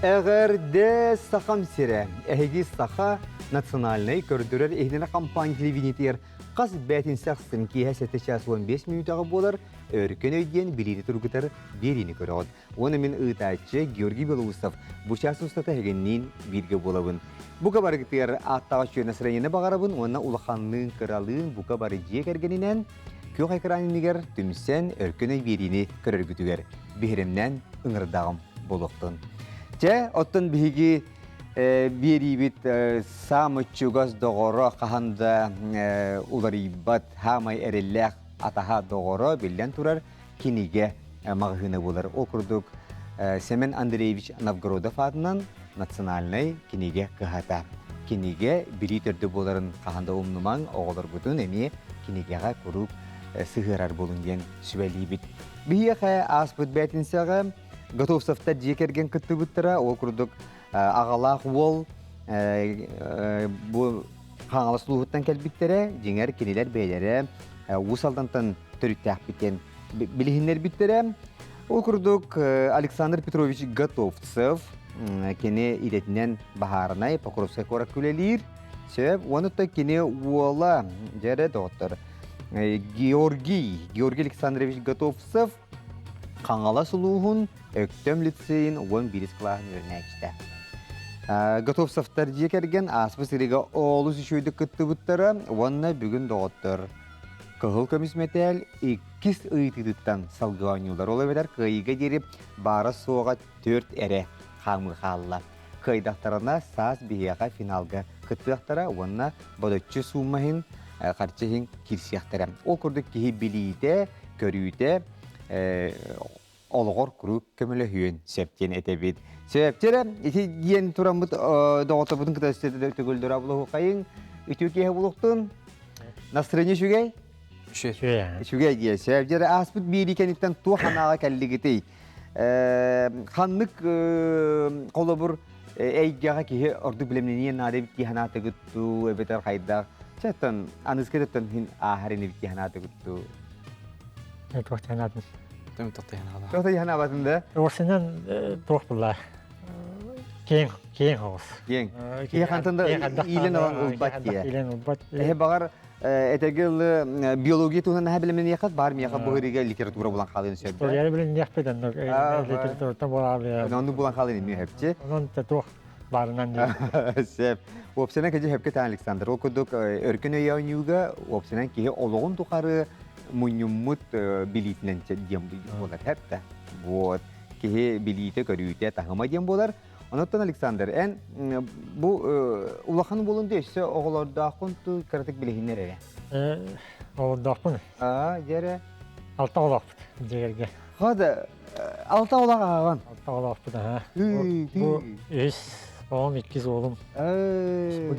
Эҕэрдэ Сахам сирэ! Эһиги Саха национальнай көрдөрөр иһитиннэрэр компания телевидениетигэр хас бээтинсэ ахсын киэһэ 7 чаас 15 мүнүүтэҕэ буолар Өркөн өй диэн билиини тургутар биэриини көрөҕүт. Уонна мин ыытааччы Георгий Белоусов бу чаас устата эһигинниин бииргэ буолабын. Бука барыгытыгар ааттаах үчүгэй настроениены баҕарабын уонна улаханныын, кыралыын бука бары дьиэ кэргэнинэн күөх экран иннигэр түмсэн өркөн өй биэриини көрөргүтүгэр биһирэмнээн ыҥырдаҕым буолуохтун. Чэ, оттон биһиги биэриибит саамай чугас доҕоро хаһан да уларыйбат, хаамай эрэллээх атаһа доҕоро биллэн турар кинигэ маҕаһыына буолар. Ол курдук Семен Андреевич Новгородов аатынан национальнай кинигэ кыһата. Кинигэ билии төрдө буоларын хаһан да умнумаҥ, оҕолоргутун эмиэ кинигэҕэ куруук сыһыарар буолуҥ диэн сүбэлиибит. Биһиэхэ ааспыт бээтинсэҕэ Готовцевтар дьиэ кэргэн кыттыбыттара. Ол курдук аҕалаах уол бу Хаҥалас улууһуттан кэлбиттэрэ, дьиҥэр кинилэр бэйэлэрэ Уус Алдантан төрүттээхпит диэн билиһиннэрбиттэрэ. Ол курдук Александр Петрович Готовцев кини идэтинэн баһаарынай Покровскай куоракка үлэлиир. Сөп. Уонна кини уола, дьэрэ доҕоттор, Георгий, Георгий Александрович Готовцев Хаҥалас улууһун Өктөм лицейин 11 кылааһын үөрэнээччитэ. Готовцевтар дьиэ кэргэн ааспыт сырыыга олус үчүгэйдик кыттыбыттара уонна бүгүн доҕоттор кыһыл көмүс мэтээл иккис ыйытыытыттан салгыы оонньуулар. Ол эбэтэр кыайыыга диэри баара-суоҕа төрт эрэ хаамыы хаалла. Кыайдахтарына саас биһиэхэ финалга кыттыахтара уонна бодоччу суумма иһин, харчы иһин киирсиэхтэрэ. Ол курдук киһи билиитэ, көрүүтэ олоҕор куруук көмөлөһүөн сөп диэн этэбит. Сөп эрэ ити диэн тураммыт доҕотторбутун кытта төгүлдөрө булуһукайыҥ үтүө киэһэ булуохтун. Настроение үчүгэй? Үчүгэй. Үчүгэй диэ. Сөп дьэ ааспыт биирии кэнниттэн туох санааҕа кэллигитий? Ханнык холобур эйгэҕэ киһи ордук билэмнэниэн наада эбит дии санаатыгыт дуу эбэтэр хайдах? Чэттэн аныска төттөн хин ааһар инибит дии санаатыгыт дуу? Туох санаатын? Туох санаабатын да? Уорсунан туох булла? Киэҥ, киэҥ оҕус. Киэҥ. Киһи хантан да иилэн ылан ылбат дии. Иилэн ылбат. Эһэ баҕар этэргэ дылы биология туһунан наһаа билэмниэххит баар миэхэ бу ырыга литература булан хаалыан сөп. Историяны билинниэхпит оннук литератураттан буолаалыа. Оннук булан хаалыан эмиэ сөпчү. Онон туох баарынан Сөп. Уопсайынан кэдьи сөпкө таан Александр. Ол курдук өркөн өйө оонньууга уопсайынан киһи олоҕун тухары мунньуммут билиитинэн диэн буолар хэп Вот. Киһи билиитэ, көрүүтэ, таһыма диэн буолар. Онуттан Александр, эн бу улахан буолун да өссө оҕолордооххун ту кыратык билиһиннэр эрэ. Оҕолордоохпун. Аа, дьэрэ. Алта оҕолоохпут дьиэргэ. Хада, алта оҕолоох ааҕан. Алта оҕолоохпут, аха. Бу үс оҕом, иккис уолум.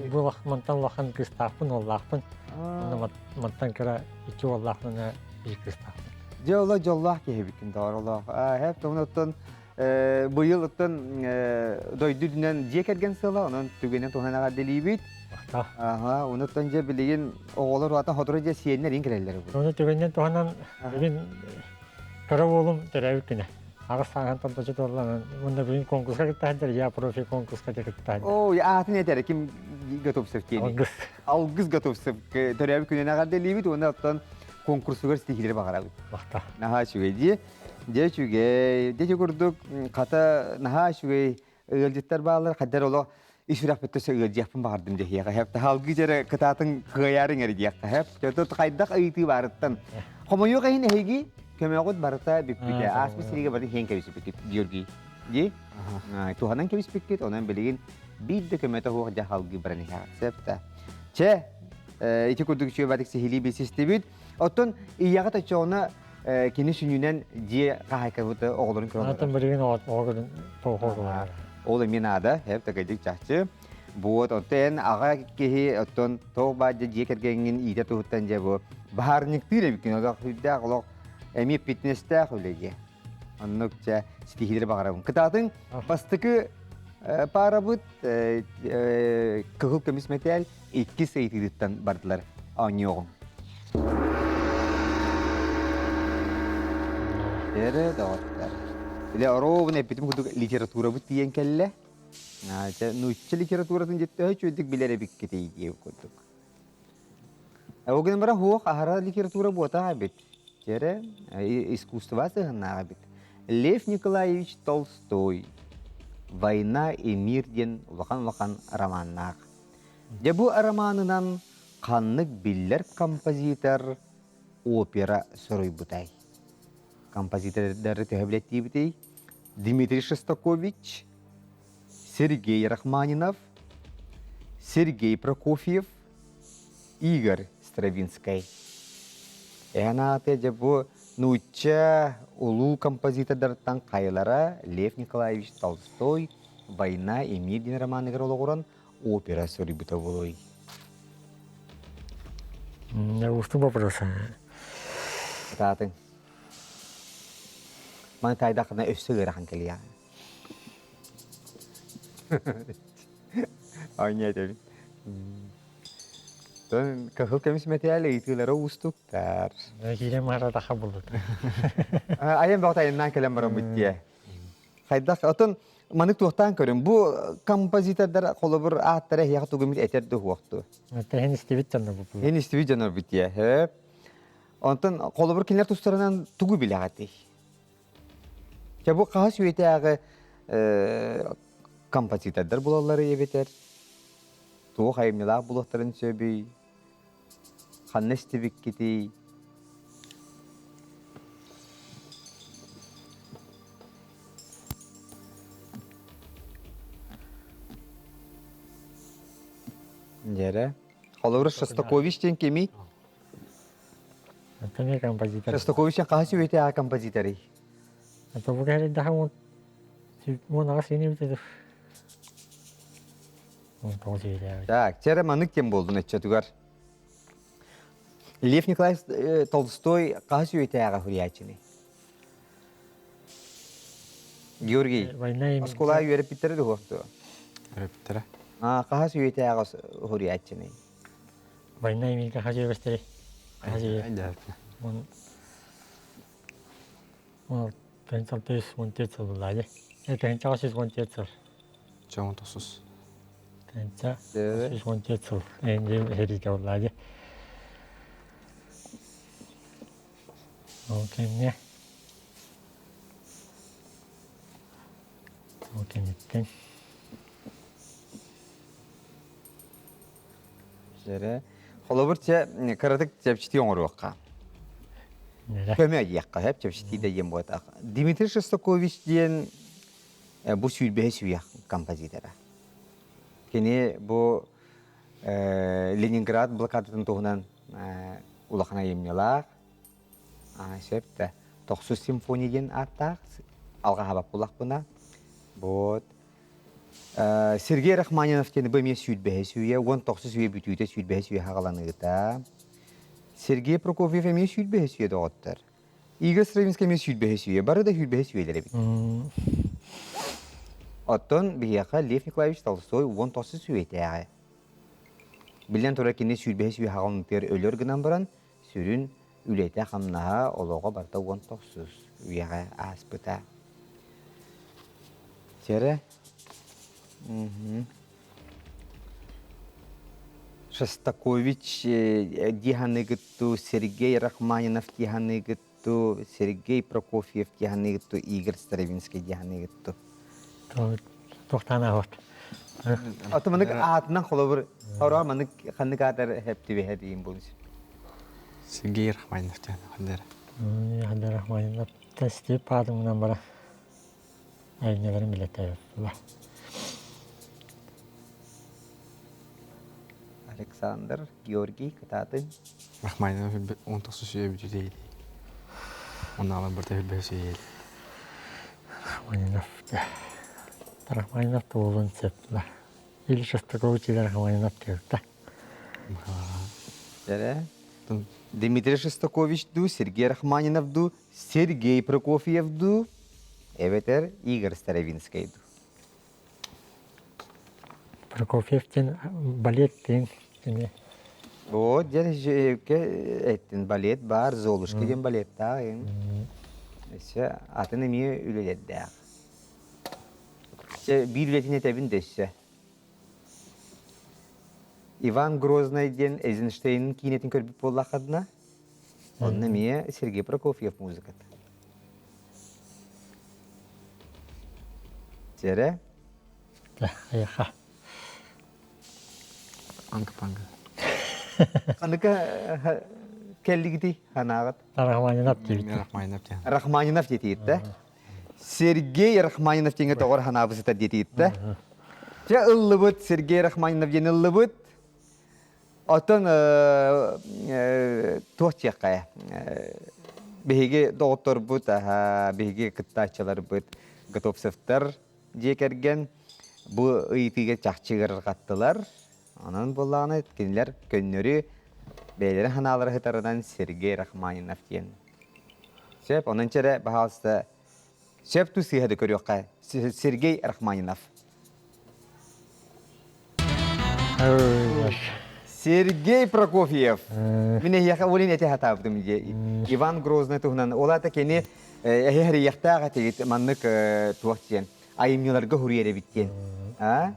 Бу мантан улахан кыыстаахпын, уоллаахпын. Мантан кыра икки уоллаахпын, биир кыыстаахпын. Дьэ, оло дьоллоох киһи эбиккин доҕор олоох. Хэп, оттон быйыл оттон дойду үрдүнэн дьиэ кэргэн сыла, онон түгэнин туһанан эҕэрдэлиибит. Аха, онуттан дьэ билигин оҕолор улаатан сотору дьэ сиэннэр иин кэлэллэр бу. Ону түгэнинэн туһанан бүгүн кыра уолум төрөөбүт күнэ. Аҕыс сааһын тордочу туолланан уонна бүгүн конкурска кыттаһындар, я профи конкурска кыттаһындар. Оо, аатын этэр ким Готовцев диэни. Алгыс. Алгыс Готовцев төрөөбүт күнүн эҕэрдэлиибит уонна оттон конкурсугар ситиһиилэри баҕарабыт. Махтал. Наһаа үчүгэй дии. Дьэ үчүгэй. Дьэ курдук хата наһаа үчүгэй ыалдьыттар бааллар. Хайдар олох ис сүрэхпиттэн өссө ыалдьыахпын баҕардым диэхиэхэ хэп. Таһалгыы дьэрэ кытаатын кыайаарыҥ эрэ диэххэ хэп. Чөтө хайдах ыйытыы баарыттан. Хомойуох иһин эһиги көмөҕүт барыта бүппүтэ. Ааспыт сиригэ бары иһэн кэбиспиккит Георгий. Дии? Туһанан кэбиспиккит, онон билигин биир да көмөтө суох дьэ халгыы баран иһэҕит. Сөп да. Чэ, ити курдук үчүгэй батык сиһилии билсистибит. Оттон ийэҕит оччоҕуна кини сүнньүнэн дьиэ хаһаайкабыт оҕолорун көрөн Атын билигин оҕо көрөн тоҕо Ол эмиэ наада, хэп такайдык чахчы. Вот, оттон эн аҕа киһи оттон тоҕ баар дьиэ кэргэҥҥин иитэ туһуттан дьэ бу баһаарынньыктыыр эбиккин олох сүрдээх олох эмиэ фитнестээх үлэ дьиэ. Оннук чэ ситиһиилэри баҕарабын. Кытаатыҥ бастакы паарабыт кыһыл көмүс мэтээл иккис ыйытыытыттан бардылар оонньуоҕуҥ. Эрэ доҕоттор. Или оруобуна эппитим курдук литературабыт тиийэн кэллэ. Нуучча литературатын дьиттөһө үчүгэйдик билэр эбиккитий диэбит курдук. Ол гынан баран суох аһара литература буотаах эбит. Дьэрэ искусство сыһыннаах эбит. Лев Николаевич Толстой «Война и мир» диэн улахан-улахан романнаах. Дьэ бу романынан ханнык биллэр композитор опера суруйбутай? Композитордары төһө билэттиибитий? Дмитрий Шостакович, Сергей Рахманинов, Сергей Прокофьев, Игорь Стравинскай. Эһэн ааты дьэ бу нуучча улуу композитордартан хайалара Лев Николаевич Толстой «Война и мир» диэн романыгар олоҕуран опера суруйбута буолуой? Уустук вопрос. Ытаатыҥ. Маны таайдаххына өссө ыарахан кэлиэҕэ. Оонньуу этэбин. Кыһыл көмүс мэтээл ыйытыылара уустуктар. Киирэн маратаха булут. Айан бөҕөтө айаннаан кэлэн бараммыт дии. Хайдах отон маны туохтаан көрүн бу композитордар холобур ааттара эһиэхэ тугу этэр да уһуохту. Тэһин истибит дьонно бу. Һин истибит дьонор бит дии. Онтон холобур кинилэр тустарынан тугу билэҕитий? Дьэ бу хаһыс үйэтээҕи композитордар булаллар эбэтэр туох айымньылаах булуохтарын сөбүй? Ханна истибиккитий? Дьэрэ. Холобур, Шостакович диэн кимий? Эмиэ композитор. Шостакович хаһыс үйэтээҕи композиторый? Это бу кэлэрдэхэ 18 синий бүтэ 19 үйэтээҕи. Так, чэрэ маннык кем буолдун өччөтүгэр. Лев Николаевич Толстой хаһыс үйэтээҕи суруйааччыный? Георгий, оскуола үөрэппиттэрэ дуо? Үөрэппиттэрэ. Хаһыс үйэтээҕи суруйааччыный? Война и мир хаһыс үөрэппиттэрэ? Хаһыс үйэ? Он 1914 сыллаады. 1914 сыл. Чоҥ тосус. 1914 сыл. Энди хэриитэ боллаады. Ол кэмҥэ ол кэнниттэн Дьэрэ. Холобур, чэ, кыратык чэпчэтии оҥоруохха. Көмө диэххэ сөп, чэпчэтии да диэн буолбатах. Дмитрий Шостакович диэн бу сүүрбэһис үйэ композитора. Кини бу Ленинград блокадатын туһунан улахан айымньылаах, сөп да, Тохсус симфония диэн ааттаах, алҕаһаабат буллахпына. Вот. Сергей Рахманинов диэн бу эмиэ сүүрбэһис үйэ, 19 үйэ бүтүүтэ сүүрбэһис үйэ хаҕаланыыта. Сергей Прокофьев эмиэ сүүрбэһис үйэ доҕоттор. Игорь Стравинский эмиэ сүүрбэһис үйэ, бары да сүүрбэһис үйэлэр эбит. Оттон биһиэхэ Лев Николаевич Толстой 19 үйэтээҕи. Биллэн турар, кини сүүрбэһис үйэ хаҕаланыытыгар өлөр гынан баран, сүрүн үлэтэ-хамнаһа, олоҕо барыта 19 үйэҕэ ааспыта. Чэрэ. Шостакович дии Сергей Рахманинов дии Сергей Прокофьев дии Игорь Стравинский дии Туохтаан аһот. Аты манык аатынан холобур ороо манык ханнык аатар хэптибэһэ диин болус. Сергей Рахманинов диэн ханнара. Ханнара Рахманинов тестип аатымынан бара айнеларын билетте Александр Георгий кытаатын. Рахманинов 19 үйэ бүтүтэ Оннаалар барыта хүлбэһэ сүйэйэл. Рахманинов Рахманинов туолун сөп Или Шостакович или Рахманинов диэбитэ. Дэрэ. Дмитрий Шостакович дуу, Сергей Рахманинов дуу, Сергей Прокофьев дуу, эбэтэр Игорь Старовинскай дуу. Прокофьев диэн балет диэн эмиэ. О, диэн эттин балет бар, Золушка диэн балеттаах. Өссө атын эмиэ үлэлэрдээх. Өссө биир үлэтин этэбин да өссө. Иван Грозный диэн Эйзенштейн киинэтин көрбүт буоллаххытына, онно эмиэ Сергей Прокофьев музыката. Сэрэ? Айаха. Анка-панга. Аныка кэллигити ханаҕыт? Рахманинов диэбит. Рахманинов диэн. Рахманинов диэтиитте. Сергей Рахманинов диэҥҥэ тоҕор ханаабы сытар диэтиитте. Чэ ыллыбыт Сергей Рахманинов диэн ыллыбыт. Оттон туох диэххэ биһиги доҕотторбут, биһиги кыттааччыларбыт Готовцевтар дьиэ кэргэн бу ыйытыыга чахчы ыарырҕаттылар. Онон буоллаҕына кинилэр көннөрү бэйэлэрин санаалара сытарынан Сергей Рахманинов диэн. Сөп, онон чэрэ, баһаалыста, сөп туу сыыһа да көрүөххэ. Сергей Рахманинов. Сергей Прокофьев. Мин эһиэхэ олин эти хатаабытым дии. Иван Грозный туһунан. Ол аата кини эһи хэрийэхтээх этигит маннык туох диэн айымньыларга хуруйар эбит диэн. А?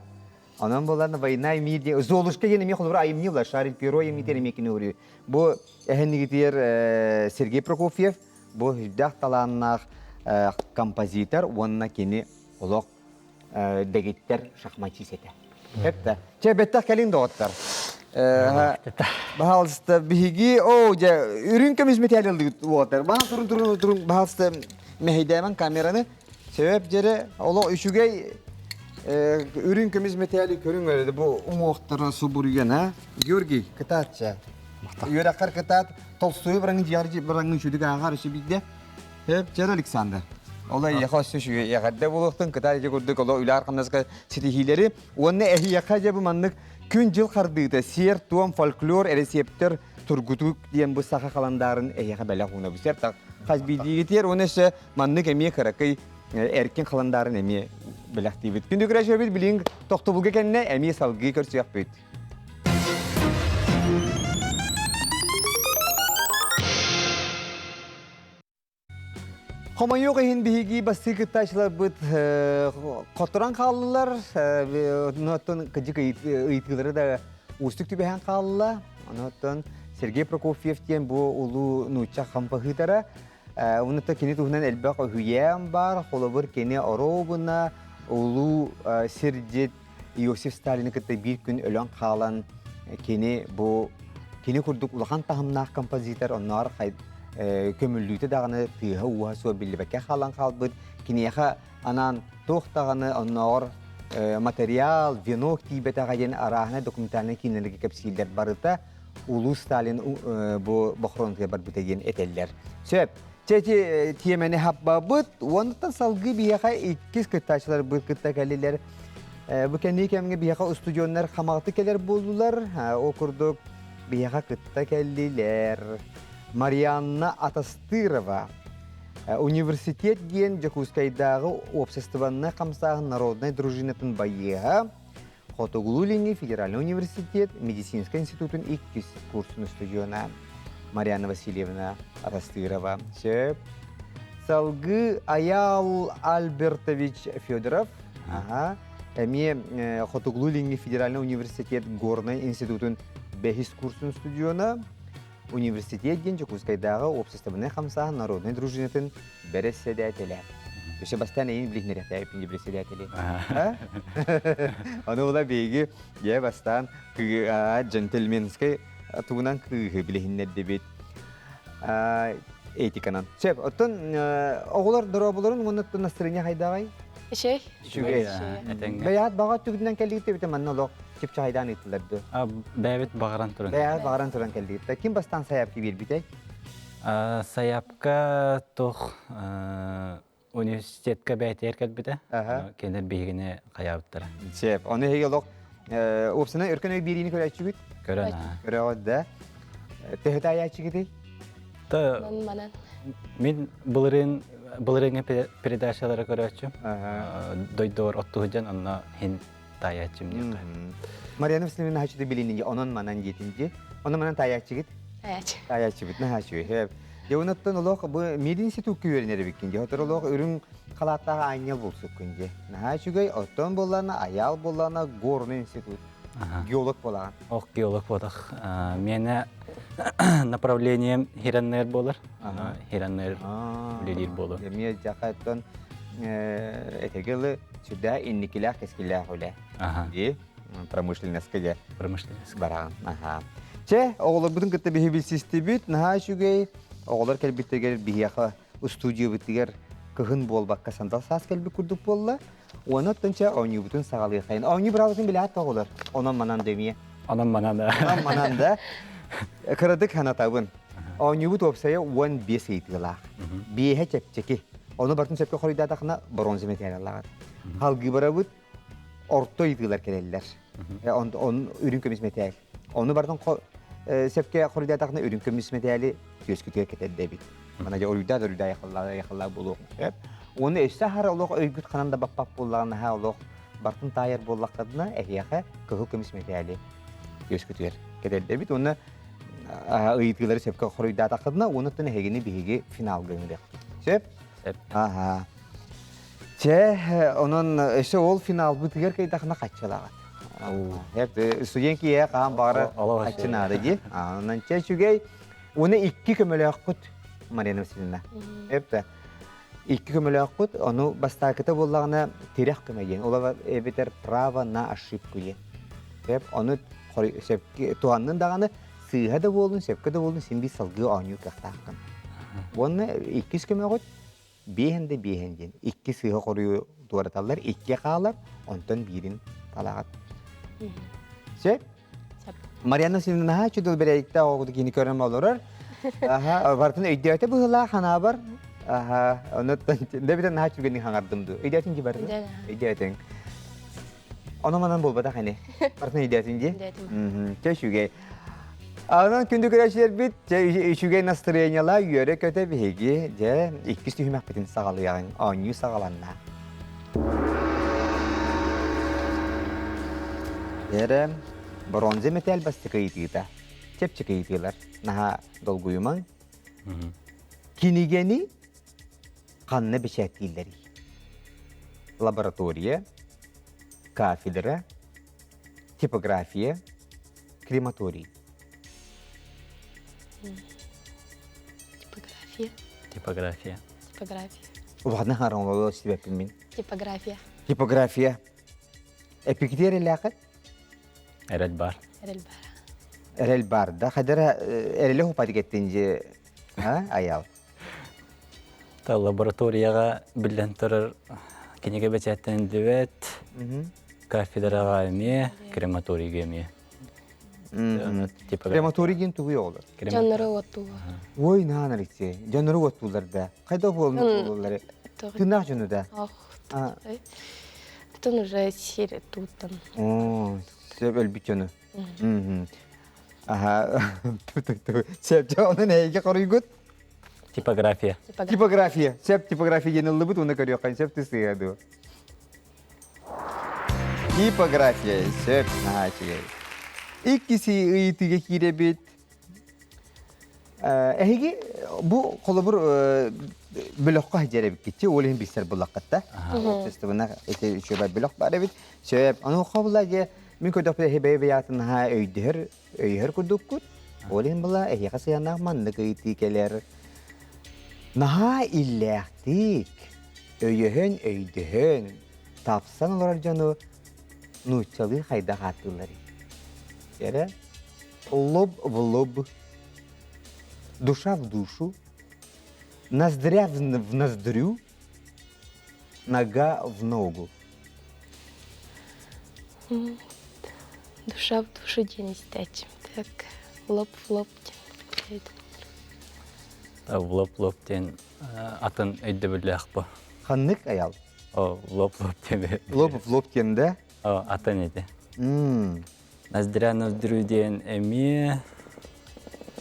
Онон буолан война и мир диэн Золушка диэн эмиэ холобура айымньылар Шарль Перро эмиэ эмиэ кини хуруйар. Бу эһэннигитигэр Сергей Прокофьев бу сүрдээх талааннаах композитор уонна кини олох дэгиттэр шахматист этэ. Эптэ. Чэ, бэттэх кэлин доҕоттор. Баһаалыста биһиги, о, дьэ, үрүҥ көмүс мэтээл ыллыгыт уолаттар. Баһа турун турун турун, баһаалыста мэһэйдээмэн камераны. Сөп дьэрэ, олох үчүгэй үрүҥ көмүс мэтээли көрүҥ эрэ бу уҥуохтара субуруйан, а? Георгий, кытаатча. Үөрэххэр кытаат, Толстойу бараҥы дьиэҕэр бараҥы үчүгү ааҕар үсү биирдэ. Сөп, чэр Александр. Ол эйиэхэ өссө үчүгэй эҕэрдэ буолуохтун, кытай дьэ курдук оло үлээр хамнаска ситиһиилэри уонна эһиэхэ дьэ бу маннык күн-дьыл хардыыта сиэр-туом, фольклор, эрэсиэптэр тургутуу диэн бу саха халандаарын эһиэхэ бэлэх уунабыт. Сэр хас биирдиигитигэр уонна өссө маннык эмиэ кыракый эркин халандаарын эмиэ бэлэхтиибит. Күндү көрөөччүлэрбит билигин тохтобулга кэннэ эмиэ салгыы көрсүөхпүт. Хомойуох иһин биһиги бастыы кыттааччыларбыт хотторон хааллылар. Оттон кыдьык ыйытыылары да уустук түбэһэн хаалла. Онон Сергей Прокофьев диэн бу улуу нуучча хампаһыытара. Онута кини туһунан элбэх үһүйээн баар. Холобур, кини оруобуна улуу сирдьит Иосиф Сталины кытта биир күн өлөн хаалан кини бу кини курдук улахан таһымнаах композитор онноор көмүллүүтэ даҕаны тыаһа-ууһа суох биллибэккэ хаалан хаалбыт. Киниэхэ анаан туох даҕаны оннооҕор материал, венок тиийбэтэҕэ диэн арааһынай документальнай киинэлэргэ кэпсииллэр барыта улуу Сталин бу бохоронтуга барбыта диэн этэллэр. Сөп. Чэ ити тиэмэни хаппабыт. Уонтан салгыы биһиэхэ иккис кыттааччыларбыт кытта кэллилэр. Бу кэнники кэмҥэ биһиэхэ устудьуоннар хамаҕатык кэлэр буоллулар. Ол курдук биһиэхэ кытта кэллилэр. Марианна Атастырова. Университет диэн Дьокуускайдааҕы уопсастыбаннай хамсааһын народнай дружинатын байыаһа, Хотугулуу-Илиҥҥи федеральнай университет медицинскэй институтун иккис курсун устудьуона Марианна Васильевна Атастырова. Сөп. Салгыы Аял Альбертович Федоров. Ага. Эмиэ Хотугулуу-Илиҥҥи федеральнай университет Горнай институтун бэһис курсун студиона. Университет диэн Дьокуускайдааҕы уопсастыбаннай хамсааһын народнай дружинатын бэрэссэдээтэлэ. Өссө бастаан эйин билиһиннэриэхтээбиппин председатели. Ону була биһиги дьэ бастаан джентльменскэй тугунан кыыһы билиһиннэрдибит этиканан. Сөп, оттон оҕолор дорооболорун уонна настроение хайдаҕай? Үчүгэй. Үчүгэй. Бэйэҕит баҕа өттүгүтүнэн кэллигит эбитэ манна олох чыпчахайдаан ыыттылар дуо? Бэйэбит баҕаран туран. Бэйэҕит баҕаран туран кэллигит. Ким бастаан сайаапка биэрбитэй? Сайаапка туох университетка бэйэтигэр кэлбитэ. Кинилэр биһигини хайаабыттара. Сөп. Ону эһиги олох уопсайынан өркөн өй биэриини көрөөччүгүт? Көрөн. Көрөҕүт да. Төһө таайааччыгытый? Та Манан. Мин былырыын былырыыҥҥы передачалары көрөөччүм. Дойдугар оттуһудьан онно хин таайааччым диэххэ. Марьяна Васильевна хачыты билинниги онон манан диэтин ди. Онон манан таайааччыгыт? Таайааччы. Таайааччыбыт наһаа үчүгэй. Дьэ онуттан олох бу мединститукка үөрэнэр эбиккин дьэ отор олох үрүҥ халааттаах аанньал булсуккун дьэ. Наһаа үчүгэй, оттон буоллаана Айаал буоллаана горный институт. Геолог буолаҕын. Ох, геолог буолах. Миэнэ направлением хираннер буолар. Хираннер үлэлиир буолу. Эмиэ дьахаттан этэгилы сүрдээх инникилээх кэскиллээх үлэ. Дии промышленностка дьэ. Промышленность. Бараҕын. Аха. Чэ, оҕолорбутун кытта биһи билсистибит. Наһаа үчүгэй. Оҕолор кэлбиттэригэр биһиэхэ устуудьуйабытыгар кыһын буолбакка сандал саас кэлбит курдук буолла. Уонна оттон чэ оонньуубутун саҕалыахайын. Оонньуу быраабытын билээт оҕолор. Онон манан да эмиэ. Онон манан да. Онон манан да. Кырадык ханатабын. Оонньуубут уопсайа 15 ыйытыылаах. Биэһэ чэпчэки. Ону барытын сөпкө хоруйдаатахына бронза мэтээл алаҕыт. Халгыы барабыт орто ыйытыылар кэлэллэр. Он үрүҥ көмүс мэтээл. Ону барытын сөпкө хоруйдаатахына үрүҥ көмүс мэтээли түөскүтүгэр кэтэрдэбит. Мана дьэ оруйдаа да оруйдаа айхаллаа айхаллаа буолуох сөп. Уонна өссө аһара олох өйгүт ханан да баппат буоллаҕына наһаа олох бартын таайар буоллаххытына эһиэхэ кыһыл көмүс мэтээли түөскүтүгэр кэтэрдэбит. Уонна ыйытыылары сөпкө хоруйдаатаххытына уонуттан эһигини биһиги финалга ыҥырыахпыт. Сөп? Сөп. Аха. Чэ, онон өссө ол финалбытыгар кыйдахына хаччылаҕат. Студент киһи хаан баҕара хаччы наада дии. Онон чэ үчүгэй. Уонна икки көмөлөөххүт Марина Васильевна. Эппэ. Икки көмөлөөххүт, ону бастакыта буоллаҕына тирэх көмө диэн. Ол эбэтэр право на ошибку диэн. Эп, ону туһаннын даҕаны сыыһа да буоллун, сөпкө да буоллун син биир салгыы оонньуур кыахтааххын. Уонна иккис көмөҕүт биэһэн да биэһэн диэн икки сыыһа хоруйу туораталлар, икки хаалар, онтон биирин талаҕат. Сөп? Марьяна Васильевна наһаа үчүгэй бэрээдэктээх оҕо кини көрөн олорор. Аха, бартын өйдөөтө быһыылаах ханаабар. Аха, онуттан дэбитен наһаа үчүгэйдик хаҥардым дуу. Өйдөөтүн дии бартын? Өйдөөтүҥ. Ону манан буолбатах ини. Бартын өйдөөтүн дии? Өйдөөтүм. Чэ үчүгэй. Онон күндү көрөөччүлэрбит, дьэ үчүгэй настроениелаа үөрэ-көтө биһиги дьэ иккис түһүмэхпитин саҕалыаҕыҥ. Оонньуу саҕаланна. Эрэ бронза мэтээл бастакы ыйытыыта. Чэпчэки ыйытыылар. Наһаа долгуйумаҥ. Кинигэни ханна бэчээттииллэрий? Лаборатория, кафедра, типография, крематорий. Типография. Типография. Типография. Улахан хараҥалыы истибэппин мин. Типография. Типография. Эпикитер элээхит? Эрэл бар. Эрэл бар. Эрэл бар да. Хадара эрэле хупатик эттинже аял. Та лабораторияға биллэн турар кинигэ бэчээттэниллибэт, кафедраҕа эмиэ, крематорийга эмиэ. Крематорий диэн тугуй оҕолор? Дьоннору уоттуулар. Ой, наан Алексей, дьоннору уоттуулар да. Хайда буоллар? Тыыннаах дьону да? Ох, Потом уже сир туттан. Оо, сөп өлбүт дьону. Аха, сөп, онон эйгэ хоруйгут? Типография. Типография. Сөп типография диэн ыллыбыт уонна көрүөххэ сөп тысыа дуо? Типография. Сөп, наһаа үчүгэй. Иккиси ыйытыыга киирэбит. Эһиги бу холобур бөлөххө сылдьар эбиккитчи, ол иһин билсэр буллаххыт Общественно ити үчүгэй бөлөх бар эбит. Сөп. Аны хобула же мин көрдөхпүнэ эһи бэйэ-бэйэҕитин наһаа өйдөһөр өйөһөр курдуккут. Ол иһин була эһиэхэ сыһыаннаах маннык ыйытыы кэлэр. Наһаа иллээхтик, өйөһөн, өйдөһөн, тапсан олорор дьону нууччалыы хайдах ааттыылларый? Эрэ лоб в лоб, душа в душу, ноздря в ноздрю, нога в ногу. Душа в душу диэн истээччим. Так, лоб в лоб диэн. В лоб лоб диэн атын өйдөбүллээх бу. Ханнык аял? О, лоб лоб диэн. Лоб в лоб диэн да? О, атын ити. Ноздря ноздрю диэн эмиэ.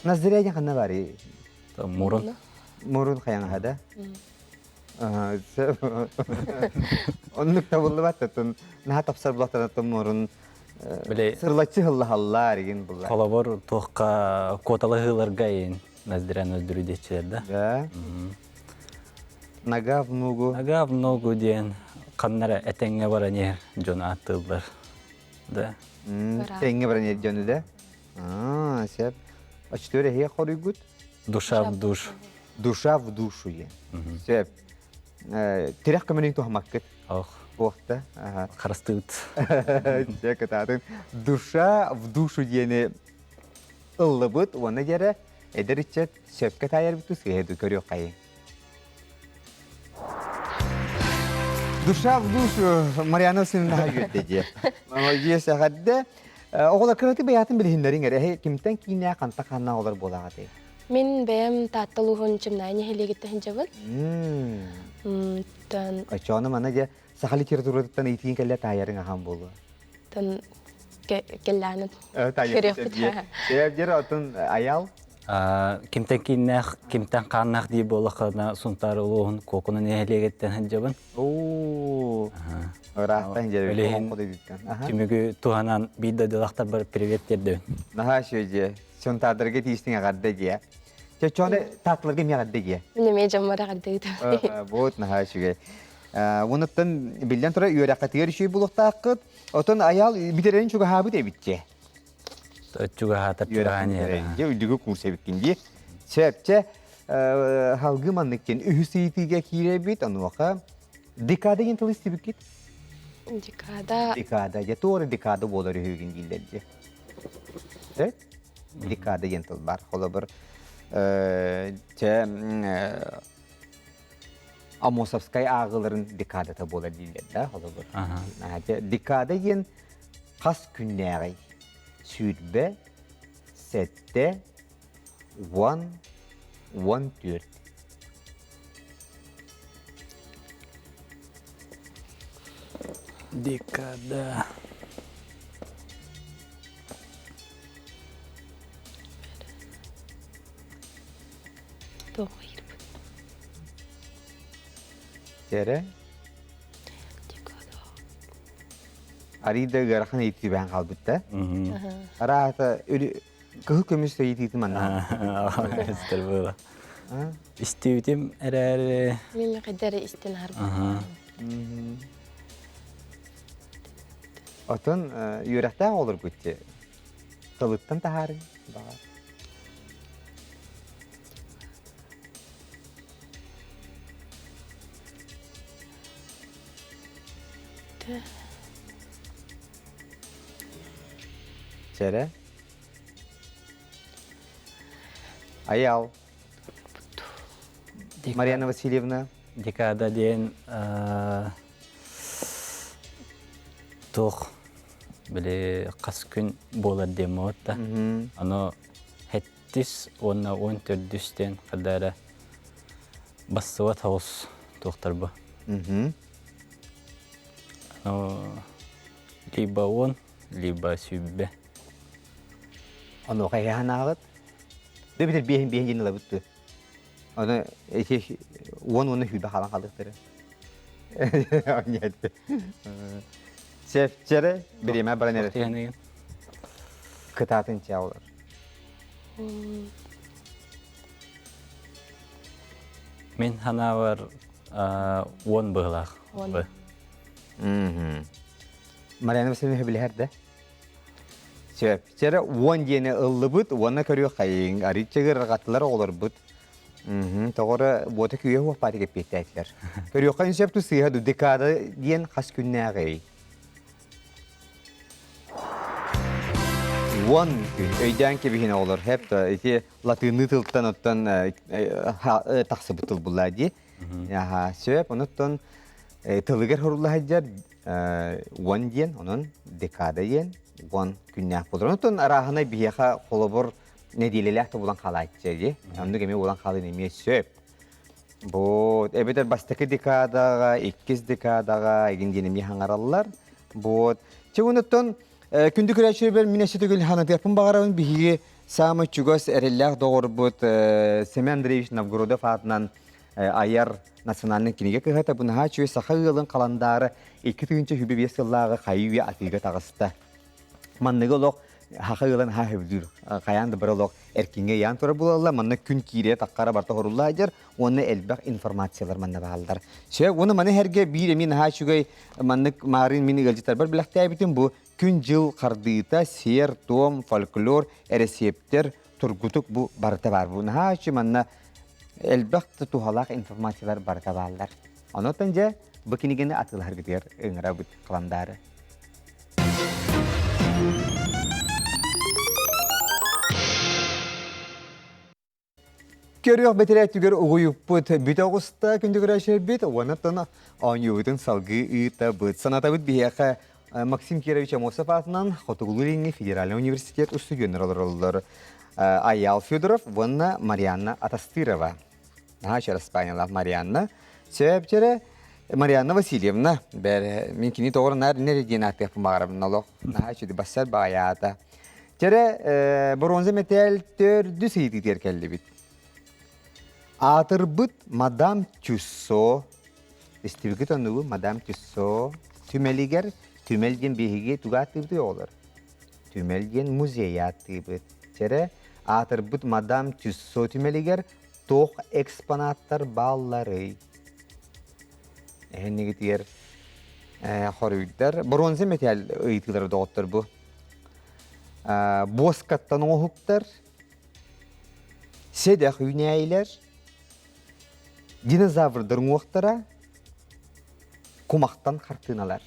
Ноздря диэн ханна барый? Мурун. Мурун хайаҥаһа да? Оннук табыллыбат тутун наһаа тапсар булаттан мурун Били сырлаччы хыллаһаллар игин булла. Холобур туохха куоталаһыыларга иин. Ноздря ноздрю диэччилэр да. Да. Нога в ногу. Нога в ногу диэн ханнара этэҥҥэ баран иһэр дьон ааттыыллар. Да. Тэҥҥэ баран иһэр дьону да? Аа, сөп. Очтуор эһиэ хоруйгут? Душа в душу. Душа в душу диэн. Сөп. Тирэх көмөнүн туһамаккыт. Ох. Буохта. Харастыыбыт. Дьэ кытаатын. Душа в душу диэни ыллыбыт уонна дьэрэ эдэр ыччат сөпкө таайарбыт сыһыа көрүөххэйиҥ. Душа в душу Марианна Васильевна үөрдэ дьиэ. Дьиэ сэхэрдэ. Оҕолор кыраты бэйэтин билиһиннэриҥ эрэ. Кимтэн киинэ ханта ханна олор буолаҕатый? Мин бэйэм Таатта улууһун Чымнаай нэһилиэгиттэн сылдьабын. Тан Очону мана дьэ саха литературатыттан ыйтыын кэллэ таайарыҥ ахан буолуо. Тан кэллээнин көрүөхпүт. Дьэр отун аял Кимтэн кииннээх, кимтэн хааннаах дии буоллаххына Сунтаар улууһун Куокуна нэһилиэгиттэн сылдьабын. Оо, ыраахтан дьэ Түмүгү туһанан биир дойдулаахтарбар привет тиэрдэбин. Наһаа үчүгэй дьиэ. Сунтаардарга тиистиҥ эҕэрдэ дьиэ. Чочону таатыларга эмиэ эҕэрдэ дьиэ. Мин эмиэ дьоммор эҕэрдэ ыытабын. Вот наһаа үчүгэй. Онуттан биллэн турар үөрэххитигэр үчүгэй буолуохтааххыт. Отон Айаал бүтэрэрин чугаһаабыт эбит дьиэ. Чугаһаатар чугаһаан иһэр. Дьэ үрдүгү курс эбиккин дии. Сөп, чэ халгы маннык диэн үһүс ыйытыыга киирэбит. Онуоха декада диэн тылы истибиккит? Декада. Декада. Дьэ туора декада буолар үһүгүн дииллэр дьэ. Сөп? Декада диэн тыл бар. Холобур, чэ Амосовскай ааҕыыларын декадата буолар дииллэр да, холобур. Декада диэн хас күннээҕий? 27, 10, 14. Декада. Тере? Арыйда ыарахан ыйытыы хаалбыт да. Араата кыһыл көмүс ыйытыытын манна. Истер было. Истибитим эрээри. Мен кайдары истен харбын. Отон үөрэхтээх олорбут тылыттан таһаарыҥ баҕар. Чэрэ. Аял. Марьяна Васильевна. Декада диэн туох били хас күн буолар диэн да. Аны хэттис уонна 14 диэн хадара бассыбат хаус туохтар бу. Либо он, либо сүббэ. Онуоха эһэһэн Дэ битер биэһин биэһин диэн ылабыт тыы. Оны эти уон уонна сүүрбэ хаалан хаалыахтара. Сефчере бириэмэ баран эрэр. Кытаатын чаалар. Мин ханаабар уон быһылаах. Марьяна Васильевна билэр да? Сөп. Чэрэ уон диэни ыллыбыт уонна көрүөххэйиҥ. Арыычча ырҕаттылар оҕолорбут. Тоҕоро буота күүһэ хуохпааты кэппиэттээтилэр. Көрүөххэ сөп ту сыыһа ду декада диэн хас күннээҕий? Уон күн. Өйдөөн кэбиһин оҕолор. Хэп то ити латыынныы тылтан оттон тахсыбыт тыл булла дии. Аха, сөп. Онуттан тылыгар хорулла сылдьар уон диэн, онон декада диэн уон күннээх буолар. Онтон арааһынай биһиэхэ холобур нэдиэлэлээх да булан хаалааччы дии. Оннук эмиэ булан хаалын эмиэ сөп. Бу эбэтэр бастакы декадаҕа, иккис декадаҕа игин диэн эмиэ хаҥараллар. Вот. Чэ онуттан күндү көрөөччүлэрбэр мин өссө төгүл ханатыахпын баҕарабын биһиги саамай чугас эрэллээх доҕорбут Семен Андреевич Новгородов аатынан айар национальнай кинигэ кыһата бу наһаа үчүгэй саха ыалын халандаара 2025 сыллааҕы хайыы-үйэ атыыга таҕыста. Манныгы олох хаха ыалан ха хөбүлүүр. Хайаан да бары олох эркиҥҥэ ыйаан турар буолаллар. Манна күн киирэ таххара барта хорулла сылдьар уонна элбэх информациялар манна бааллар. Сөп, уонна маны сэргэ биир эмиэ наһаа үчүгэй маннык маарыын мин ыалдьыттарбар бэлэхтээбитим бу күн-дьыл хардыыта, сиэр-туом, фольклор, эрэсиэптэр, тургутук бу барыта баар. Бу наһаа үчүгэй манна элбэх да туһалаах информациялар барыта бааллар. Онон дьэ бу кинигэни атыылаһаргытыгар ыҥырабыт халандаары. Көрүөх бэтэрээттигэр угуйуппут бүтэ оҕуста күндү көрөөччүлэрбит уонна оонньуубутун салгыы ыытабыт. Санатабыт биһиэхэ Максим Кирович Амосов аатынан Хотугулуу-Илиҥҥи федеральнай университет устудьуоннара олороллор. Айаал Федоров уонна Марианна Атастырова. Наһаа чараспаанньалаах Марианна. Сөп Марианна Васильевна, бэр мин кини тоҕор наар нэр диэн ааттыахпын баҕарабын олох. Наһаа үчүгэй бассар баҕайаата. Чэрэ бронза мэтээл төрдүс ыйытыытыгар кэллибит. Аатырбыт мадам Тюссо, истибикит оннугу мадам Тюссо түмэлигэр түмэл диэн биһиги тугу ааттыыбытый оҕолор? Түмэл диэн музей ааттыыбыт. Чэрэ аатырбыт мадам Тюссо түмэлигэр туох экспонаттар баалларый? Эһэннигитигэр хоруйдар. Бронза мэтээл ыйытыылара доҕоттор бу. Буоскаттан оҥоһуктар, сэдэх үүнээйилэр, динозаврдар уҥуохтара, кумахтан хартыыналар.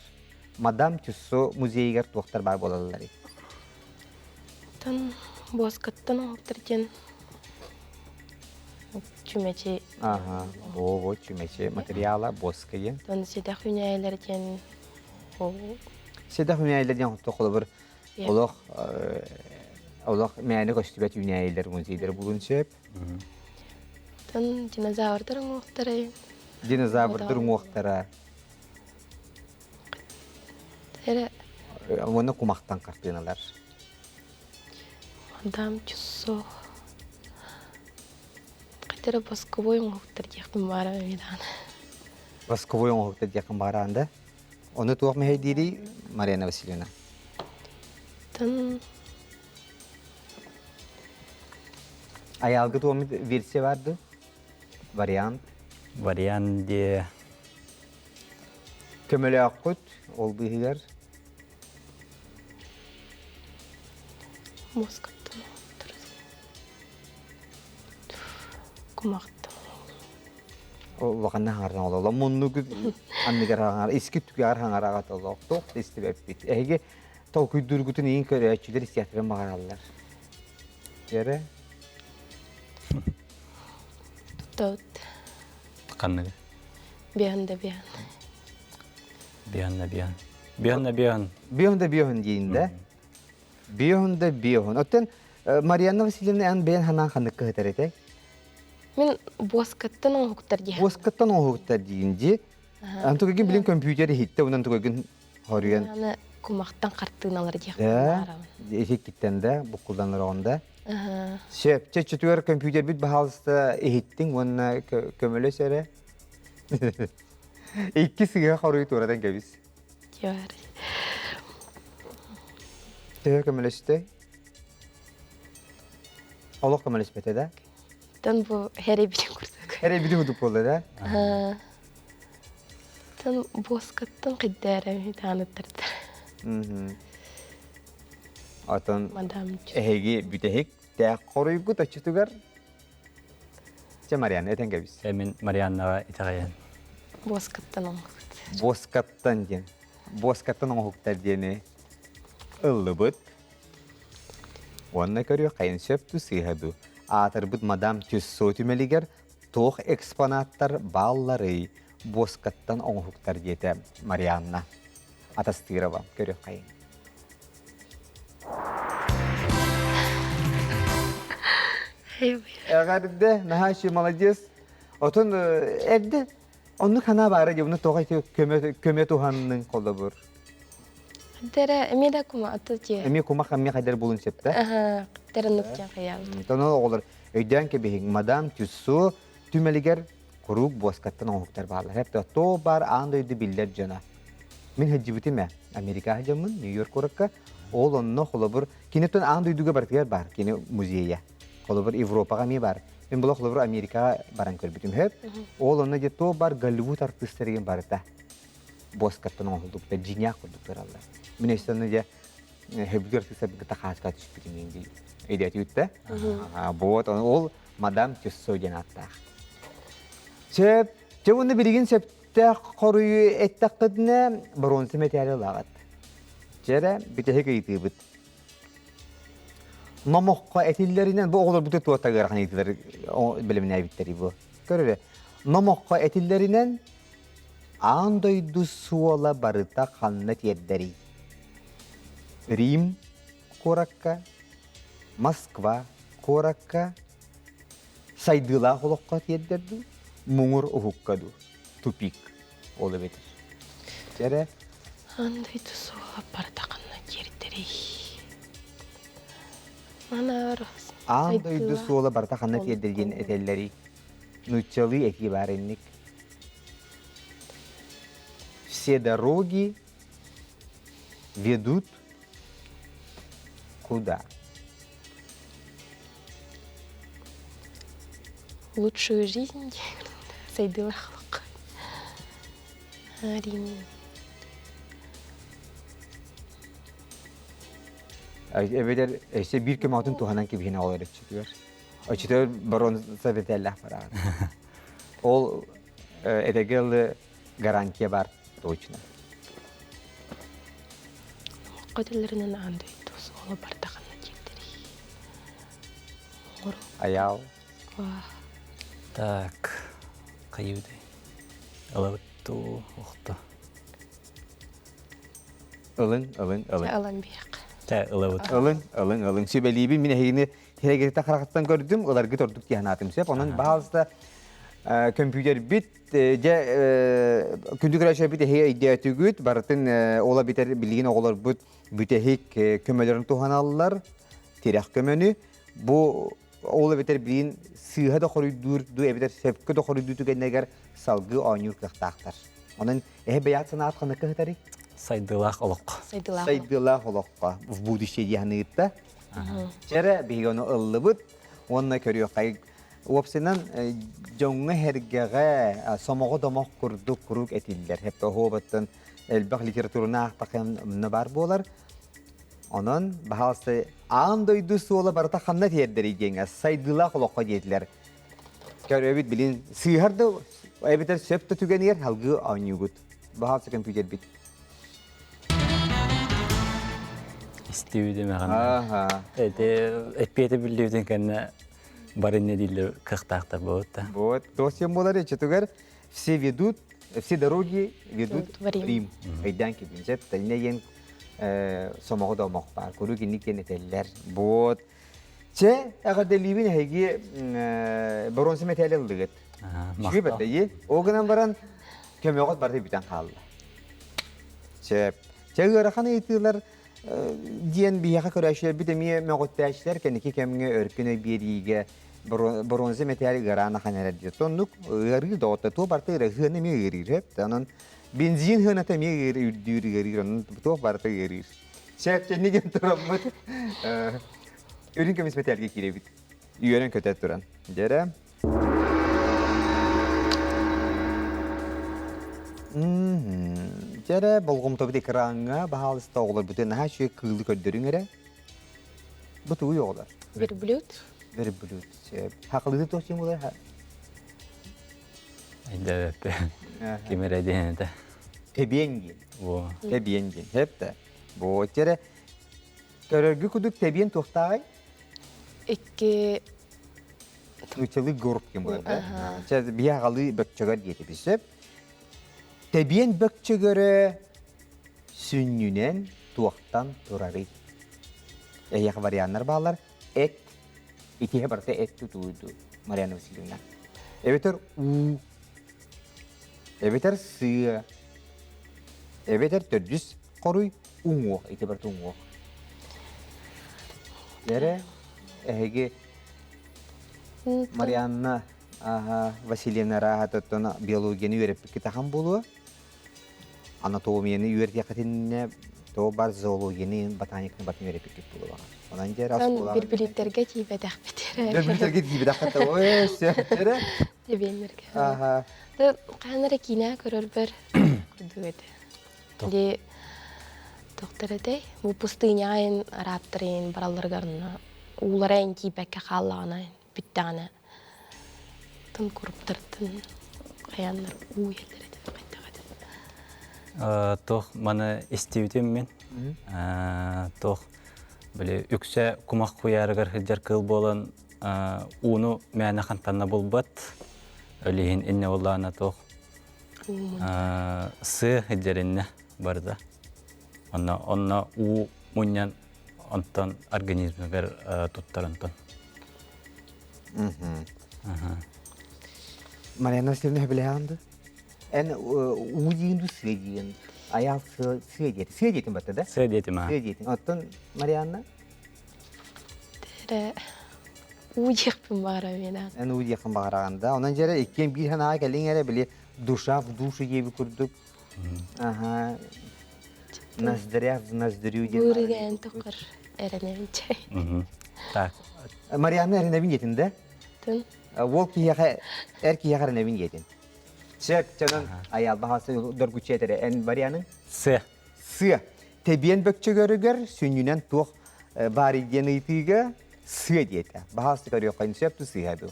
Мадам Тюссо музейыгар туохтар баар буолалларый? Тан буоскаттан оҥоһуктар диэн чүмэчи. Ага, о, чүмэчи материала буоска диэн. Тон сэдэх үүнээйилэр диэн Сэдэх үүнээйилэр диэн холобур олох олох мээнэ көстүбэт үүнээйилэр музейдэр булун сөп. Тон динозаврдар уҥуохтара. Динозаврдар уҥуохтара. Эрэ. Уонна кумахтан хартыыналар. Мадам Тюссо. Хотя восковой оҥоһуктар диэхпин баара даҕаны. Восковой оҥоһуктар диэххин баҕараан да? Ону туох мэһэйдиирий, Марьяна Васильевна? Тан Айаалгы туоммут версия бар ду? Вариант? Вариант де Көмөлөөххүт ол быыһыгар? Мозгаттан Кумахтан улаханна хаҥардан ололо муннугу анныгар хаҥар иски түгэҕэр хаҥараҕа толоох туох да истибэппит эһиги толкуйдуургутун иин көрөөччүлэр истиэхтэрин баҕараллар эрэ Туттабыт. Ханныгы? Биһан да биһан. Биһан да биһан. Биһан да биһан. Биһан да биһан диин да. Биһан да биһан. Оттон Марианна Васильевна эн бэйэн ханаан ханнык кыһытар этэй? Мин буоскаттан оҥоһуктар диэн. Буоскаттан оҥоһуктар диин дии. Антугагин билин компьютер иһиттэ, онон тугагин хоруйан. Аны кумахтан хартыыналар диэх баарабын. Иһиккиттэн да, буккулланар оҕонда. Сөп, чөччөтүгэр компьютербит баһаалыста иһиттиҥ уонна көмөлөс эрэ. Икки сыыһа хоруй туоратан кэбис. Дьиэр. Төһө көмөлөстө? Олох көмөлөспөтө да? Тан бу хэрэбитин курдук. Хэрэбитин курдук буолла да? Тан буоскаттан кыйдаарам таанаттардар. Отон эһиги бүтэһик тээх хоруйгут оччотугар Чэ, Марианна, этэн кэбис. Мин Марианнаҕа итэҕэйэн. Буоскаттан оҥоһукт. Буоскаттан диэн. Буоскаттан оҥоһуктар диэни ыллыбыт. Уонна көрүөх хайын сөп дуу, сыыһа дуу. Аатырбыт мадам Тюссо түмэлигэр туох экспонаттар баалларый? Буоскаттан оҥоһуктар диэтэ Марианна Атастырова. Көрүөх хайын. Эҕэрдэ, наһаа үчүгэй, молодец. Отон эрдэ оннук санаа баара дии, ону тоҕо ити көмө көмө туһанныҥ холобур. Дэрэ эмиэ да кума аты дии. Эмиэ кумах эмиэ хайдар булун сөп да? Аха, дэрэ нук хайаабыт. Тоно оҕолор өйдөөн кэбиһиҥ, мадам Тюссо түмэлигэр куруук буоскаттан оҥоһуктар бааллар. Хэп то бар аан дойду биллэр дьоно. Мин сылдьыбытым ээ. Америкаҕа сылдьаммын, Нью-Йорк куоракка. Ол онно холобур киниттэн аан дойдуга барытыгар баар кини музейа. Холобур Европаҕа эмиэ баар. Мин була холобур Америкаҕа баран көрбүтүм хөп. Ол онно дьэ то бар Голливуд артыыстарыгын барыта буоскаттан оҥоһуллубута дьиҥээх курдук тураллар. Мин өссө онно дьэ хөбүгэр артыыстарбын хааска түспүтүм диэн дии өйдөөтүгүт да? Вот ол мадам Тюссо диэн ааттаах. Сөп. Дьэ уонна билигин сөптөөх хоруйу эттэххитинэ боруонса мэтээли ылаҕыт. Дьэ эрэ бүтэһик ыйытыыбыт. Номоххо этиллэринэн бу оҕолорбут туота ыарахан ыйытыылар бэлэмнээбиттэрий бу. Көр эрэ. Номоххо этиллэринэн аан дойду суола барыта ханна тиэрдэрий? Рим куоракка, Москва куоракка, сайдыылаах олоххо тиэрдэр дуу, муҥур уһукка дуу, тупик ол эбэтэр. Эрэ Аан дойду суола барыта ханна тиэрдэрий? Манаар Аан дойду суола барыта ханна тиэрдэр диэн этэллэрий? Нууччалыы этии баар инник. Все дороги ведут куда? Лучшую жизнь сайдыылаах Рим. Эбэтэр өссө биир көмөтүн туһанан кэбиһин оҕолор өччүтүгэр. Өччүтүгэр барон советеллээх бараҕын. Ол этэгэл гарантия бар точно. Көтөллөрүнэн аан дойду суола бардахына диэктэрий. Аял. Так, кайыудай. Ылабыттуу охто. Ылыҥ, ылыҥ, ылыҥ. Ылан биэх. Тэ ылабыт. Ылыҥ, ылыҥ, ылыҥ. Сүбэлиибин мин эһигини тирэгиритэ харахтан көрдүм, ыларгыт ордук дии санаатым сөп. Онон баһаалыста көмпүүтэрбит Дьэ, күндү көрөөччүлэрбит эһиги өйдөөтүгүт, барытын ол эбэтэр билигин оҕолорбут бүтэһик көмөлөрүн туһаналлар, тирэх көмөнү. Бу ол эбэтэр билигин сыыһа да хоруйдуур дуу эбэтэр сөпкө да хоруйдуу түгэннэригэр салгыы оонньуур кыахтаахтар. Онон эһи бэйэҕит санаат ханнык кыһытарый? Сайдыылаах олоххо. Сайдыылаах. Сайдыылаах олоххо в будущее дии саныырта. Чэрэ биһиги ону ыллыбыт уонна көрүөххэй Уопсайынан, дьоҥҥо-сэргэҕэ сомоҕо домох курдук куруук этиллэр. Хэппэ оһуобаттан элбэх литератураны аахтаххына баар буолар. Онон, баһаалыста, аан дойду суола барыта ханна тиэрдэрий диэҥҥэ сайдыылаах олоххо диэтилэр. Көрөбүт, билин сыыһар да эбэтэр сөп да түгэнигэр салгыы оонньуугут. Баһаалыста көмпүүтэрбит. Истибитим ахан. Эти эппиэти биллибитин кэннэ Бары инньэ дииллэр кыахтаахтар буолбут да. Вот, то всем буолар иччитигэр все ведут, все дороги ведут в Рим. Өйдөөн кибин сөп, тэннэ диэн сомоҕо да омох баар, куруук инник диэн этэллэр. Вот. Чэ, эҕэрдэлиибин эһиги боруонса мэтээли ыллыгыт. Үчүгэй бэрт Ол гынан баран көмөҕүт барыта бүтэн хаалла. Сөп. Чэ, ыарахан ыйытыылар диэн биһиэхэ көрөөччүлэрбит эмиэ мөҕүттээччилэр кэнники кэмҥэ өркөн өй биэриигэ бронза мэтээл ыараан ахан эрэр диир. Оннук ыарыы доҕотто туох барыта ыарыһыан эмиэ ыарыыр. Онон бензин сыаната эмиэ үрдүүр ыарыыр. Онон туох барыта ыарыыр. Сөп диэн тураммыт үрүҥ көмүс мэтээлгэ киирэбит. Үөрэн көтө туран. Дьэрэ. Дьэ эрэ, болҕомтобут экраҥҥа, баһаалыста оҕолорбутун наһаа үчүгэй кыылы көрдөрүҥ эрэ. Бу тугуй оҕолор? Верблюд. Верблюд. Сөп. Хахылыты туох диэн буолар? Өйдөөбөппүн. Ким эрэ диэн этэ. Тэбиэн диэн. Во. Тэбиэн диэн. Сөп да. Бу эрэ көрөргү кудук тэбиэн туохтааҕый? Икки Нууччалыы горб диэн буолар да. Чэ биһи аҕалыы бөкчөгөр диэтибит сөп. Тэбиэн бөкчөгөрө сүнньүнэн туохтан турарый? Эһиэхэ варианнар бааллар. Эт. Итиһэ барыта эт тутууду, Марьяна Васильевна. Эбэтэр уу. Эбэтэр сыа. Эбэтэр төрдүс хоруй уҥуох. Ити барыта уҥуох. Эрэ эһиги Марианна Васильевна арааһа биологияны үөрэппиккит ахан буолуо. Анатомияны үөрэтиэххитиннэ То бар зоологияны, ботаниканы батын үөрэппиккит буолуоҕа. Онон дьэ Ан бирбилиттерге тиийбэтэхпит эрэ. Бирбилиттерге тиийбэтэххит ой сөптөрө. Дебеннерге. Аха. Хаан эрэ киинэ көрөрбөр курдук этэ. Ди доктор этэй бу пустыняайын арааттарын баралларыгар уулара эн тиийбэккэ хааллаҕына бүттэҕинэ тын куруптартын хайааннар уу иһэллэр этэ хайдах этэ Туох маны истибитим мин. Туох били үксэ кумах куйаарыгар сылдьар кыыл буолан ууну мээнэ хантанна булбат. Өлиһин инне буоллаҕына туох сыа сылдьар барыта. Онно онно уу мунньан онтон организмыгар туттар онтон. Марьяна Васильевна сөбүлэһэҕин дуо? Эн уу диин дуу сыа диин? Айаал сыа сыа диэтин. Сыа диэтин батта да? Сыа диэтим аа. Сыа диэтин. Оттон Марианна? Тэрэ уу диэхпин баҕарабын аан. Эн уу диэххин баҕараҕын да. Онон дьэрэ иккиэн биир санааҕа кэлиҥ эрэ били душа в душу диэби курдук. Аха. Ноздря в ноздрю диэн. Быырыгаан тоқыр эрэнэбин чай. Так. Марианна эрэнэбин диэтин да? Тын. Уол киһиэхэ эр киһиэхэ эрэнэбин диэтин. Сөп, чонон айаал баһаасы доргуччу этэрэ. Эн варианың? Сыа. Сыа. Тэбиэн бөкчөгөрүгэр сүнньүнэн туох баар диэн ыйытыыга сыа диэтэ. Баһаасы көрүөххэ сөп ту сыыһа дуу?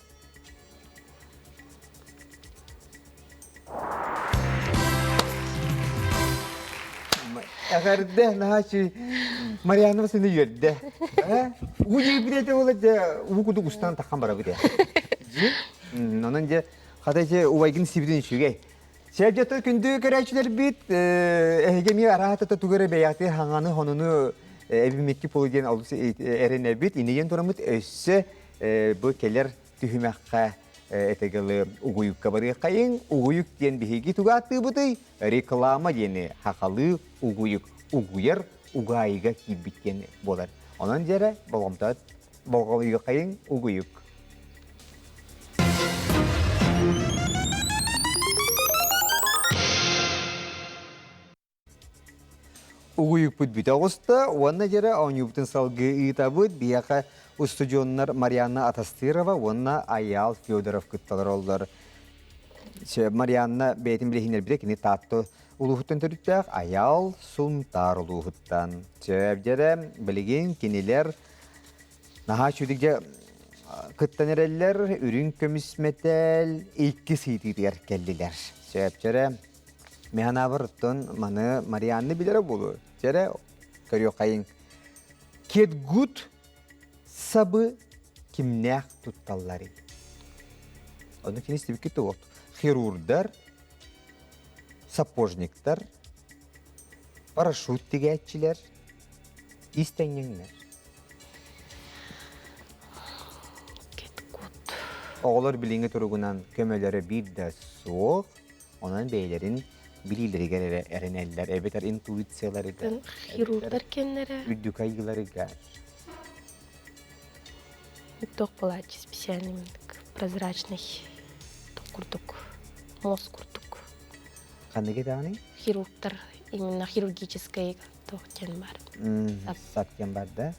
Эҕэрдэ, наһаа Марианна Васильевна үөрдэ. Уу дьиэбит этэ ол дьэ уу кудук устан таххан барабыт ээ. Дьи. Онон дьэ хата дьэ убайгын сибитин үчүгэй. Сэрдьэтэ күндү көрөөччүлэрбит эһиги эмиэ араатата тугу эрэ бэйэҕитин хаҥаны хонуну эбиммикки полу диэн олус эрэнэбит. Инигин тураммыт өссө бу кэлэр түһүмэххэ этэгылы угуйукка барыаххайыҥ. Угуйук диэн биһиги тугу ааттыыбытый? Реклама диэни хахалыы угуйук угуйар угаайыга киирбит диэн буолар. Онон дьэрэ болҕомтоот болҕолуйуоххайыҥ угуйук. Угуйукпут бүтэ оҕуста уонна дьэрэ оонньуубутун салгыы ыытабыт. Биһиэхэ устудьуоннар Марианна Атастырова уонна Айаал Федоров кытталар оллор. Марианна бэйэтин билиһиннэрбитэ кини Таатта улууһуттан төрүттээх Айаал Сунтаар улууһуттан. Сөп дьэрэ билигин кинилэр наһаа үчүгэй дьэ кыттан эрэллэр үрүҥ көмүс мэтээл икки сыйтыытыгар кэллилэр. Сөп дьэрэ Мин санаабар оттон маны Марианна билэрэ буолуо. Чэрэ көрүөххэйиҥ. Кетгут сабы кимнээх тутталларый? Ону кини истибиккит туох? Хирурдар, сапожниктар, парашют тигээччилэр, истэнньэҥнэр. Кетгут. Оҕолор билиҥҥи туругунан көмөлөрө биир да суох. Онон бэйэлэрин билиилэригэр эрэ эрэнэллэр, эбэтэр интуицияларыгар, Хирурдар кэннэрэ үрдүк айыыларыгар. Туох буолааччы специальный прозрачный курдук, мозг курдук. Ханнык этаҕыный? Хирургтар именно хирургическай туох диэн бар. Сап диэн бар да?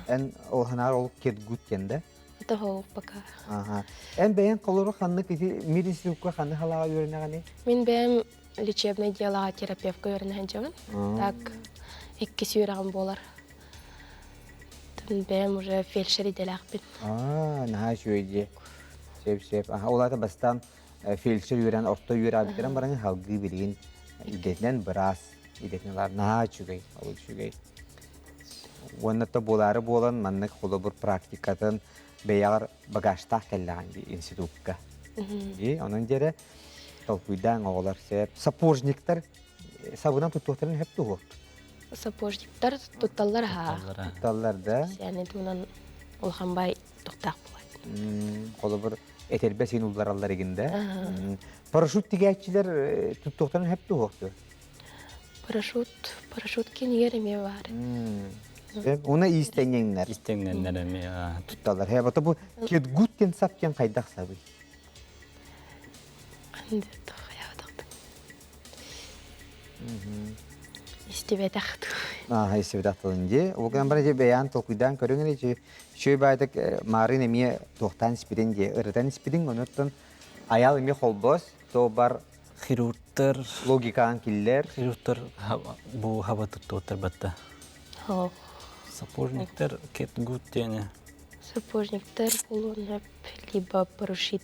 Эн ол ханаар ол кетгут диэн да? Того пока. Ага. Эн бэйэн холору ханнык ити медицинскэ ханнык халааҕа үөрэнэҕиний? Мин бэйэм лечебное делоҕа терапевтка үөрэнэ сылдьабын. Так иккис үөрэҕим буолар. Бэйэм уже фельдшер идэлээхпин. Аа, наһаа үчүгэй дии. Сөп сөп. Аха, ол аата бастаан фельдшер үөрэн орто үөрэҕиттэн баран халгыы билигин идэтинэн быраас идэтинэн ылар. Наһаа үчүгэй, ол үчүгэй. Уонна то буолаары буолан маннык холобур практикатын бэйэҕэр багажтаах кэллэҕин дии институкка. Дии, онон дьэрэ толкуйдаан оҕолор сөп. Сапожниктар сабынан туттуохтарын сөп туһуох. Сапожниктар тутталлар аһаа. Тутталлар да. Яны туунан улахан бай туктаах буолат. Холобур этэрбэ син уллараллар игин да. Парашют тигээччилэр туттуохтарын сөп туһуохтур. Парашют, парашют кинигэр эмиэ баар. Уна иистэнньэҥнэр. Истэҥнэннэр эмиэ. Тутталлар. Хэ, бата бу кетгут диэн сап диэн хайдах сабый? Истибэтэх Аа, истибэтэх тылын дии. Ол гынан баран дьэ бэйээн толкуйдаан көрүҥ эрэ дьэ үчүгэй баайдык маарыын эмиэ туохтаан испитин дии ырытан испитиҥ онуттан айаал эмиэ холбос то бар Хирургтар логикаан киллэр. Хирургтар бу хаба туттуоттар батта. Ох. Сапожниктар кетгут диэни. Сапожниктар буолуон либо парашют,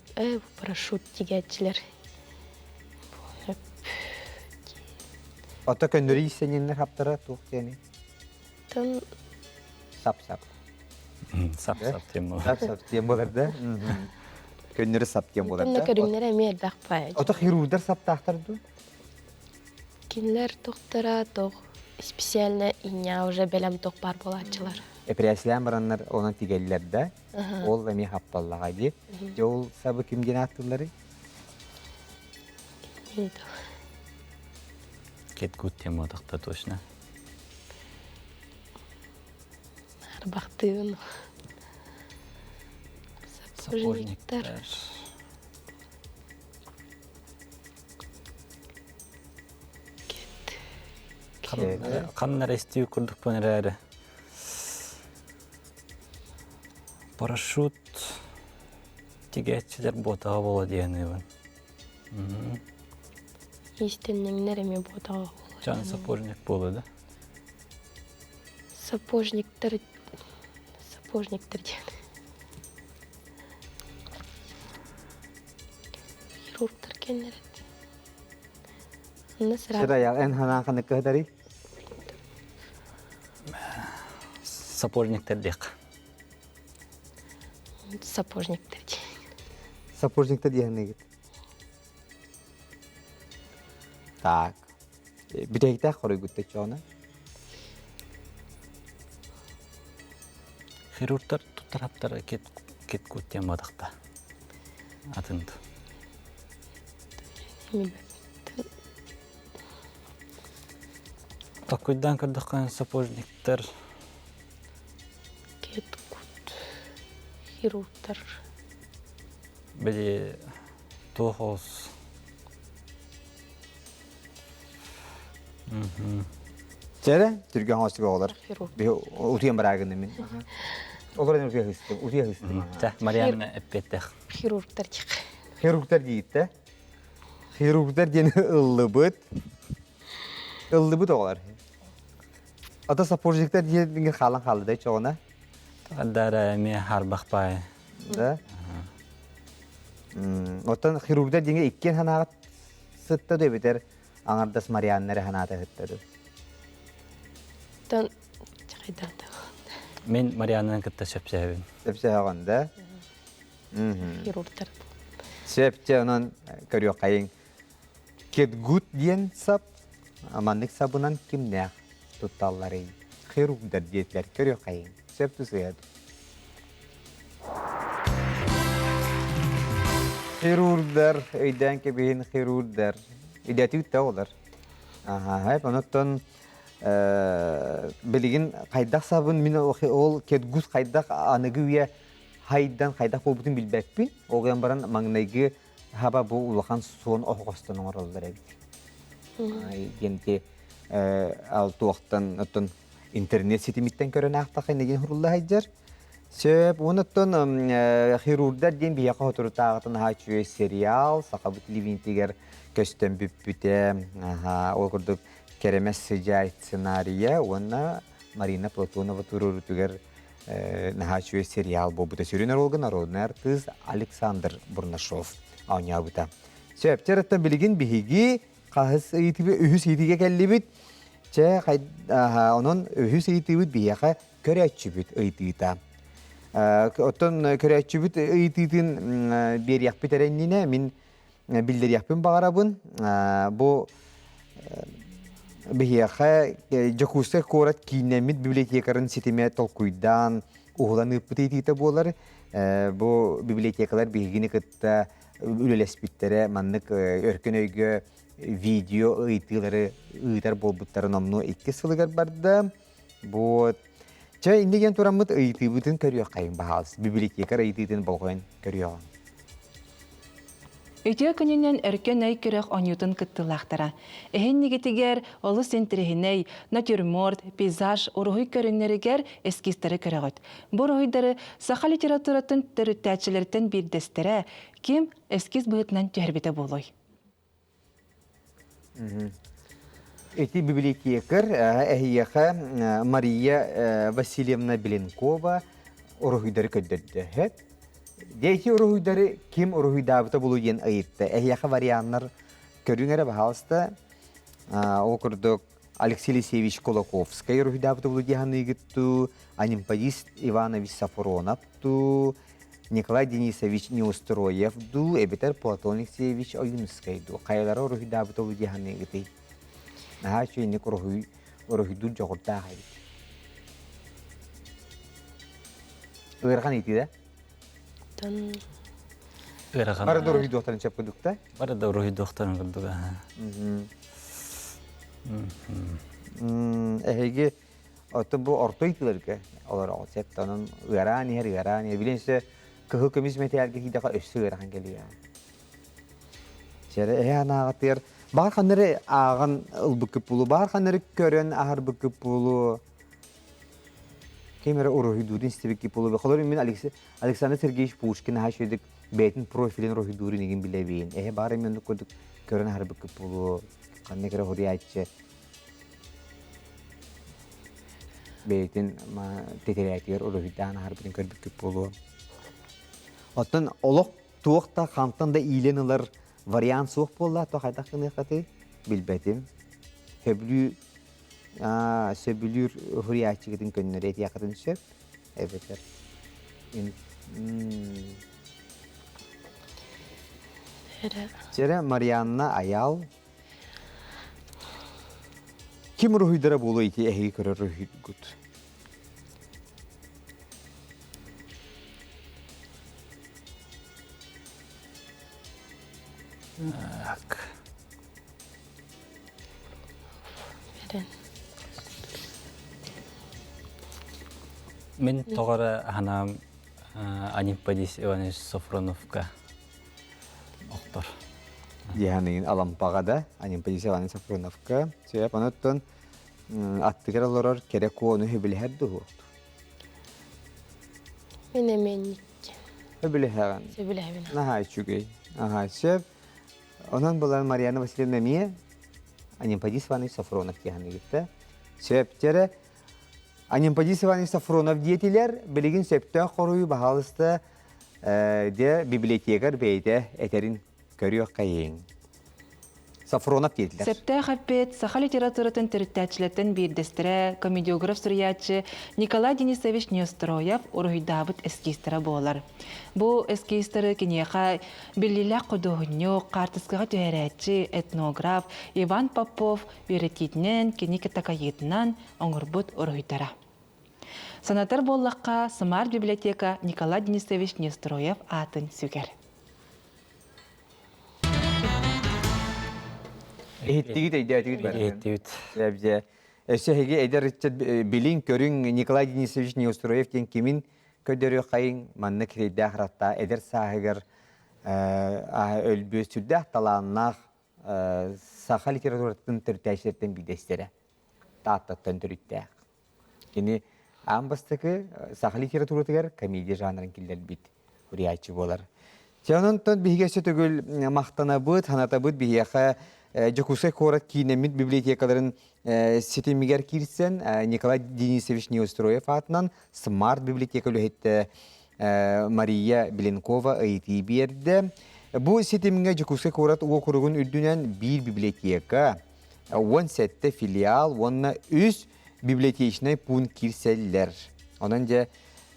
парашют тигээччилэр. Ото көннөрү иистэнньэннэр хаптара туох диэни? Тон Сап-сап. Сап-сап диэн буолар. Сап-сап диэн буолар да? Көннөрү сап диэн буолар да? Көрүҥнэр эмиэ элбэх баай. Ото хирурдар саптаахтар дуу? Кинилэр тохтара тох специально иння уже бэлэм тох бар буолааччылар. Эпэрээсилээн бараннар онон тигэллэр да, ол эмиэ хаппаллаҕа дии. Дьэ ол сабы ким диэн ааттыылларый? Кетгут тема тахта точно. Арбахтыын. Сапожниктар. Ханнар эстүү курдукпун эрээри. Парашют тигээччилэр буотаҕа буола диэниибин. Истинниҥнэр эмиэ буотаҕа буола. Чан сапожник буола да? Сапожниктар сапожниктар диэн. Хирургтар кэннэрэ. Онно сразу. Сыраял эн ханаан ханнык кыһдарый? Сапожниктар диэх. Сапожниктар диэн. Сапожниктар диэхинигит. Так. Бүтэһиктээх хоруйгут чоона. Хирургтар туттараптара кет кеткут диэн буотахта. Атын. Такуйдан көрдөххө сапожниктар Кеткут хирургтар били туох олус Чэрэ, түргэн хоостук оҕолор. Утуйан бараагынным мин. Олор эн утуйа хыстым, утуйа хыстым. Чэ, Марианна эппиэттэх. Хирургтар диэх. Хирургтар диитте. Хирургтар диэн ыллыбыт. Ыллыбыт оҕолор. Ата сапожниктар диэн хаалан хаалла да чоҕуна. Дара эмиэ харбах баай. Да. Оттон хирургдар диҥэ иккиэн санааҕыт сытта да эбэтэр аҥардас Марианна эрэ санаата сытта дуу? Оттон чахайдаата. Мин Марианнаны кытта сөпсөһөбүн. Сөпсөһөҕүн да? Хирургдар. Сөп, дьэ онон көрүөххэйиҥ. Кетгут диэн сап маннык сабынан кимнээх тутталларый? Хирургдар диэтилэр көрүөххэйиҥ. Сөп тусуйа Хирурдар, өйдөөн кэбиһин хирурдар. Идэтик да олар. Аха, онуттан билигин хайдах сабын мин ол кетгус хайдах аныгы үйэ хайдан хайдах буолбутун билбэппин. Ол гынан баран маҥнайгы хаба бу улахан суон оһоҕостон оҥороллор эбит. Диэн ал туохтан оттон интернет ситимиттэн көрөн аахтахха иннигин хурулла сылдьар. Сөп, уонуттан хирурдар диэн биһиэхэ соторутааҕытын наһаа үчүгэй сериал сахабыт телевидениетигэр көстөн бүппүтэ. Ол курдук Кэрэмэс сыдьаай сценарийа уонна Марина Платонова туруорутугар наһаа үчүгэй сериал буолбута. Сүрүн оруолга народный артыыс Александр Бурнашов оонньообута. Сөп, чараттан билигин биһиги хаһыс ыйытыыга үһүс ыйытыыга кэллибит. Чэ, онон үһүс ыйытыыбыт биһиэхэ көрөөччүбүт ыйытыыта. Оттон көрөөччүбүт ыйытыытын биэриэхпит эрэ иннинэ мин биллэриэхпин баҕарабын. Бу биһиэхэ Дьокуускай куорат кииннэммит библиотекарын ситимэ толкуйдаан уһулан ыыппыт ыйытыыта буолар. Бу библиотекалар биһигини кытта үлэлэспиттэрэ маннык өркөн өйгө видео ыйытыылары ыытар буолбуттарын номнуо икки сылыгар барда. Вот. Чэ, инде диэн тураммыт ыйытыыбытын көрүөххэйин баһаалыс. Библиотекарь ыйытыытын болҕойон көрүөҕүҥ. Үтүө күнүнэн Өркөн өй күрэх оонньуутун кыттыылаахтара. Эһиннигитигэр олус интэриэһинэй натюрморт, пейзаж, уруһуй көрүҥнэригэр эскизтары көрөҕүт. Бу уруһуйдары саха литературатын төрүттээччилэриттэн биирдэстэрэ ким эскиз быһыытынан түһэрбитэ буолуой? Ити библиотекарь эһиэхэ Мария Васильевна Беленкова уруһуйдары көрдөрдө. Дьэ ити уруһуйдары ким уруһуйдаабыта булу диэн ыйытта. Эһиэхэ варианнар көрүҥ эрэ, баһаалыста. Ол курдук Алексей Елисеевич Кулаковскай уруһуйдаабыта булу дии саныыгыт дуу, Анемподист Иванович Сафронов дуу, Николай Денисович Неустроев дуу, эбэтэр Платон Алексеевич Ойуунускай дуу. Хайалара уруһуйдаабыта булу дии саныыгытый? Наһаа үчүгэй уруһуй уруһуйдуур дьоҕурдаах эбит. Ыарахан ыйытыы да? Ыарахан. Бары да уруһуйдуохтарын сөп курдук да? Бары да уруһуйдуохтарын курдук. Эһиги оттон бу орто ыйытыыларга олороҕут сөп онон ыараан иһэр ыараан иһэр билин өссө кыһыл көмүс мэтээлгэ киирдэххэ өссө ыарахан кэлиэ. Чэрэ эһэ анааҕытыгар баар ханнары ааҕан ылбыккыт буолуо, баар ханнары көрөн аһарбыккыт буолуо. Ким эрэ уруһуйдуурун истибиккит буолуо. Холобур мин Александр Сергеевич Пушкин аһа үчүгэйдик бэйэтин профилин уруһуйдуурун игин билэбин. Эһэ баар эмиэ оннук курдук көрөн аһарбыккыт буолуо. Ханнык эрэ суруйааччы бэйэтин тэтэрээтигэр уруһуйдаан аһарбытын көрбүккүт буолуо. Оттон олох туох да хантан да иилэн ылар вариант суох буолла, то хайдах гыныаххытый билбэтим. Сөбүлүү сөбүлүүр уһуйааччыгытын көннөрү этиэххитин сөп эбэтэр Чэрэ Марианна Аял Ким уруһуйдара буолуо ити эһиги көрөр уруһуйгут? Так. Мин тоҕо эрэ санаам Аниппадис Иванович Софроновка охтор. Диэханыйын Алампаҕа да Аниппадис Иванович Софроновка сөп онуттан аттыгар олорор кэрэ куону сөбүлэһэр дуо? Мин эмиэнньиккин. Сөбүлэһэҕин. Сөбүлэһэбин. Наһаа үчүгэй. Аһаа сөп. Онон булан Марьяна Васильевна эмиэ Анемподист Иванович Софронов диэханыгытта. Сөп дьэрэ Анемподист Иванович Софронов диэтилэр, билигин сөптөөх хоруйу баһаалыста дьэ библиотекарь бэйэтэ этэрин көрүөххэйиҥ. Сафронов диэтилэр. Сөптөөх эппиэт саха литературатын төрүттээччилэртэн биирдэстэрэ, комедиограф суруйааччы Николай Денисович Неустроев уруһуйдаабыт эскизтэрэ буолар. Бу эскизтары киниэхэ биллиилээх худуоһунньук, хаартыскаҕа түһэрээччи, этнограф Иван Попов үөрэтиитинэн, кини такайыытынан оҥорбут уруһуйдара. Санатар буоллахха, Самар библиотека Николай Денисович Неустроев аатын сүгэр. Иһиттигит, өйдөөтүгүт барытын. Иһиттибит. Эбдэ. Өссө эһиги эдэр ыччат билиҥ, көрүҥ Николай Денисович Неустроев диэн кимин көрдөрүөххэйиҥ, манна кирэйдээх ратта эдэр сааһыгар өлбүөс сүрдээх талааннаах саха литературатын төрүттээччилэртэн биирдэстэрэ. Тааттаттан төрүттээх. Кини аан бастакы саха литературатыгар комедия жанрын киллэрбит суруйааччы буолар. Чэ, онон биһиги өссө төгүл махтанабыт, санатабыт биһиэхэ Дьокуускай куорат киинэммит библиотекаларын ситимигэр киирсэн Николай Денисович Неустроев аатынан Смарт библиотека үлэһиттэ Мария Беленкова ыйытыы биэрдэ. Бу ситимҥэ Дьокуускай куорат уокуругун үрдүнэн биир библиотека, 17 филиал уонна үс библиотечнай пуун киирсэллэр. Онон дьэ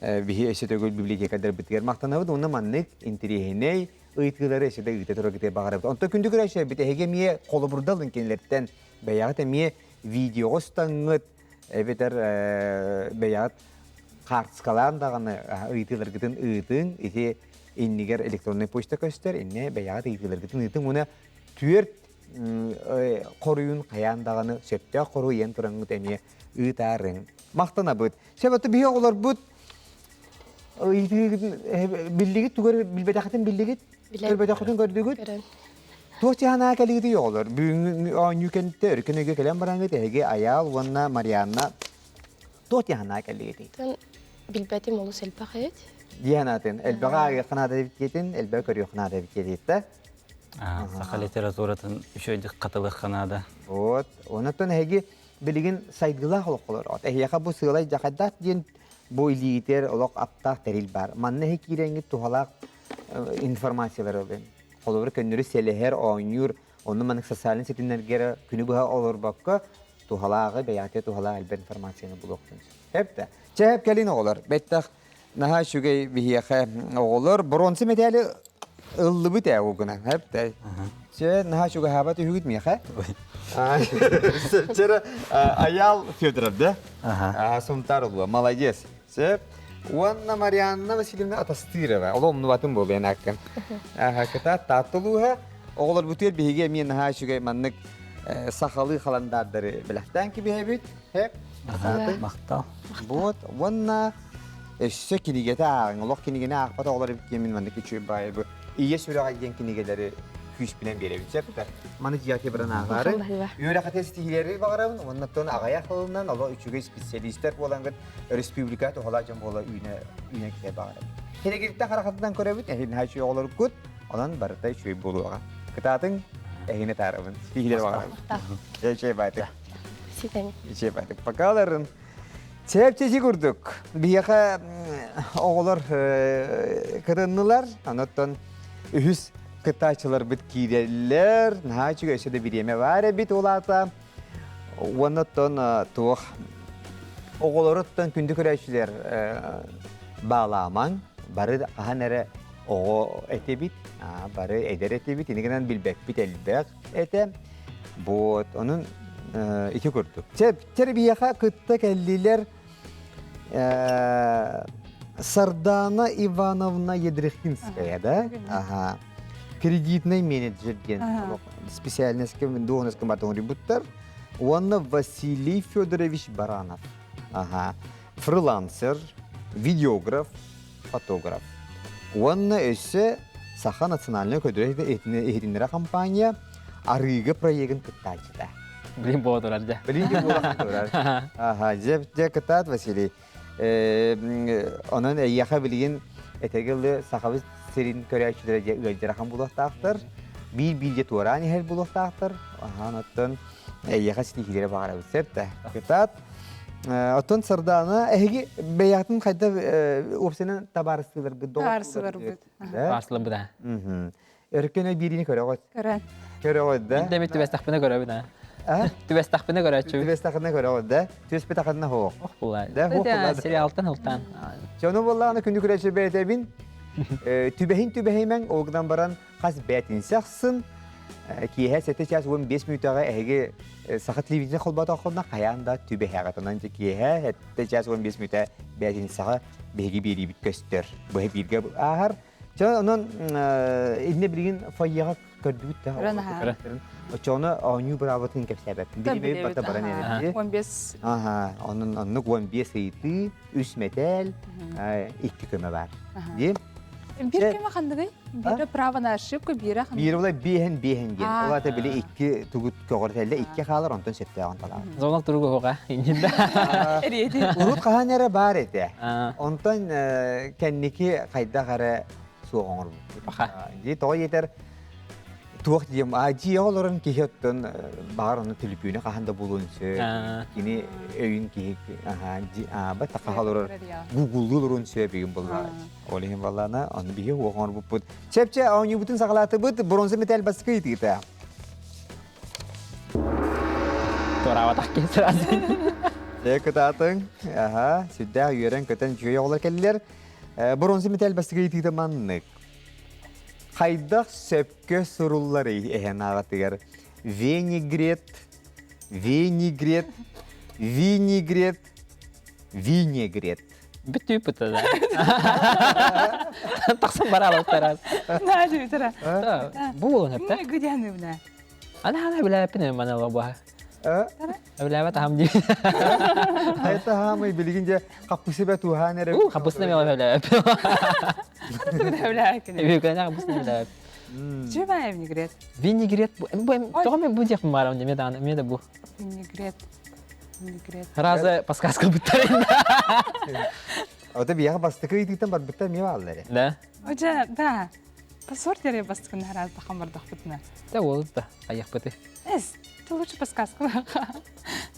биһи өссө төгүл библиотекардарбытыгар махтанабыт уонна маннык интэриэһинэй ыйытыылары өссө да ыыта тураргытыгар баҕарабыт. Онтон күндү көрөөччүлэрбит эһиги эмиэ холобурдалын кинилэртэн бэйэҕит эмиэ видеоҕа устаҥҥыт эбэтэр бэйэҕит хаартыскалаан даҕаны ыйытыыларгытын ыытыҥ. Ити иннигэр электроннай почта көстөр, иннэ бэйэҕит ыйытыыларгытын ыытыҥ уонна түөрт хоруйун хайаан даҕаны сөптөөх хоруй ийэн тураҥҥыт эмиэ ыытаарыҥ. Махтанабыт. Сөп биһи оҕолорбут биллигит тугу билбэтэххитин биллигит? Көрбөтөххүтүн көрдүгүт? Туох чаһанаа кэлиити оҕолор? Бүгүҥҥү оонньуу кэнниттэн өркөн өйгө кэлэн бараҥҥыт эһиги Айаал уонна Марианна туох чаһанаа кэллигитий? Билбэтим олус элбэх эбит. Диэн элбэҕи ааҕыахха наада эбит диэтин, элбэҕи көрүөххэ наада эбит диэтиттэ. Саха литературатын үчүгэйдик хатылыахха наада. Вот. Онон эһиги билигин сайдыылаах олоххолор. Эһиэхэ бу сыалай дьахайдаах диэн бу илиитер олох аптаах тэрил бар. Манна эһи киирэҥҥит туһалаах информациялары ылын. Холобур, көннөрү сэлэһэр, оонньуур, онну маннык социальнай ситимнэргэ күнү быһа олорбокко туһалааҕы, бэйэҕитэ туһалаах элбэх информацияны булуохтун сөп. да. Чэ, кэлин оҕолор, бэттэх наһаа үчүгэй биһиэхэ оҕолор бронза медали ыллыбыт ээ ол гынан, хэп да. Чэ, наһаа чугаһаабат үһүгүт миэхэ. Чэрэ Аял Федоров, да? Сунтар улуа, молодец. Сөп. Уонна Марианна Васильевна Атастырова. Ол умнубатын буолуон аккын. Кытаат тааттылууһа. Оҕолор бутуер биһиги эмиэ наһаа үчүгэй маннык сахалыы халандаардары бэлэхтээн кибиһэбит. Хэп. Махтал. Вот. Уонна өссө кинигэтэ ааҕыҥ. Олох кинигини аахпат оҕолор эбит диэн мин маннык үчүгэй баайы бу Ийэ сүрэҕэ диэн кинигэлэри күүспүнэн биэрэбин сөп да маны дьиэҕэ баран ааҕаары үөрэххэ ситиһиилэри баҕарабын уонна оттон аҕыйах тылынан олох үчүгэй специалистар буолаҥҥыт республика туһалаах дьон буола үүнэ үүнэн кэлэ баҕарабын. Кэлэгириттэн харахатынан көрөбүт, эһин наһаа үчүгэй оҕолоргут, онон барыта үчүгэй буолуоҕа. Кытаатыҥ, эһини таарабын. Ситиһиилэри баҕарабын. Үчүгэй баайтык. Ситэн. Үчүгэй баайтык. Покаларын. Чэпчэки курдук. Биһиэхэ оҕолор кытыннылар. Онон үһүс кыттааччыларбыт киирэллэр. Наһаа үчүгэй өссө да бириэмэ баар эбит ол аата. Уонна оттон туох оҕолоруттан күндү көрөөччүлэр баалаамаҥ. Бары хаһан эрэ оҕо этибит, бары эдэр этибит, инигинэн билбэппит элбэх этэ. Вот, онун ити курдук. Чэ, биһиэхэ кытта кэллилэр Сардана Ивановна Едрихинская, да? Ага. Кредитный менеджер диэн специальностька дуоһунаска батоҥуруйбуттар. Уонна Василий Федорович Баранов. Ага. Фрилансер, видеограф, фотограф. Уонна өссө Саха национальнай көдүрэ иһитиннэрэ компания арыыга проегын кыттааччыта. Блин буола турар дьэ. Блин буола турар. Аха, дьэ, дьэ кытаат Василий. Онон эйиэхэ билигин этэгилы сахабыт сирин көрөөччүлэрэ дьэ ыалдьарахан булуохтаахтар. Биир-биир дьэ туораан иһэр булуохтаахтар. Аха, оттон эйиэхэ ситиһиилэри баҕарабыт сөп да. Кытаат. Оттон Сардаана, эһиги бэйэҕитин хайда уопсайынан табаарыстыыларгыт Табаарыстыларбыт. Табаарыстыларбыт аа. Өркөн өй биириини көрөҕүт. Көрөн. Көрөҕүт да? Мин да эмит түбэстэхпинэ көрөбүн аа. Түбэстэхпинэ көрөөччүбүт. Түбэстэхинэ көрөҕүт да? Түбэспэтэхинэ хоох. Ох була. Да, хоох була. Сериалтан ылтаан. Чону буоллаҕына күнү көрөөччү бэйэтэбин. Түбэһин түбэһимэҥ, ол гынан баран хас бээтинсэ ахсын киэһэ 7 час 15 мүнүүтэҕэ эһиги саха телевидение холботооххуна хайаан да түбэһэҕит. Онон киэһэ 7 час 15 мүнүүтэ бээтинсэҕэ биһиги биэриибит көстөр. Бу бииргэ ааһар. Чэ, онон иннэ билигин фойеҕа көрдүбүт да. Оччоҕуна оонньуу быраабытын кэпсээбэппин. Билимэбит барыта баран эрэр. 15. Аха, онон оннук 15 ыйытыы, үс мэтээл, икки көмө бар. Дии. Биир көмө ханныгый? Биирэ право на ошибку, биирэ ханныгый? Биир була биэһин биэһин диэн. Ол аата били икки тугут көҕүрэтэллэ икки хаалар, онтон сөптөөҕүн талаҕын. Зонал туругу хоға. Урут хаһан эрэ баар этэ. Онтон кэнники хайдах эрэ суох оҥорбуппут. Дии тоҕо диэтэр туох диэм а дьиэ олорон киһи оттон баҕар ону түлүпүүнэ хаһан да булуон сөп. Кини өйүн киһи аба таха олорор гугуллуу олоруон сөп игин буллаҕа. Ол иһин баллаана ону биһи уох оҥорбуппут. Чэпчэ оонньуубутун саҕалаатыбыт бронза металл бастакы ыйытыыта. Туораабатах киһи сразу. Дьэ кытаатыҥ. Аха, сүрдээх үөрэн-көтөн үчүгэй оҕолор кэллилэр. Бронза металл бастакы ыйытыыта маннык. Хайдах сөпкө сурулларый эһэн аҕатыгар венегрет, венегрет, винегрет, винегрет. Бүтүү пыта да. Тахсан бараабыттарас. Наадьы бүтэрэ. Бу буолан өптө. Гүдяны бына. Ана ана билээппин мана лобуха. Билээбэт ахам дии. Хайта хаамай билигин дьэ хаппысы бэ туһаан эрэ. Хаппысына мела билээп. Билээкин. Үкэнэ хаппысына билээп. Чүбай винегрет. Винегрет бу тоҕо мен бу диэхпин баарам эмиэ даҕаны эмиэ да бу. Винегрет. Винегрет. Раза подсказка буттар. Ото биһиэхэ бастакы ыйытыыттан барбыттар эмиэ бааллар. Да. Ожа, да. Пасор тере бастыкын хараас тахан бардахпытына. Да ол да аяқпыты. Эс, ты лучше подсказка.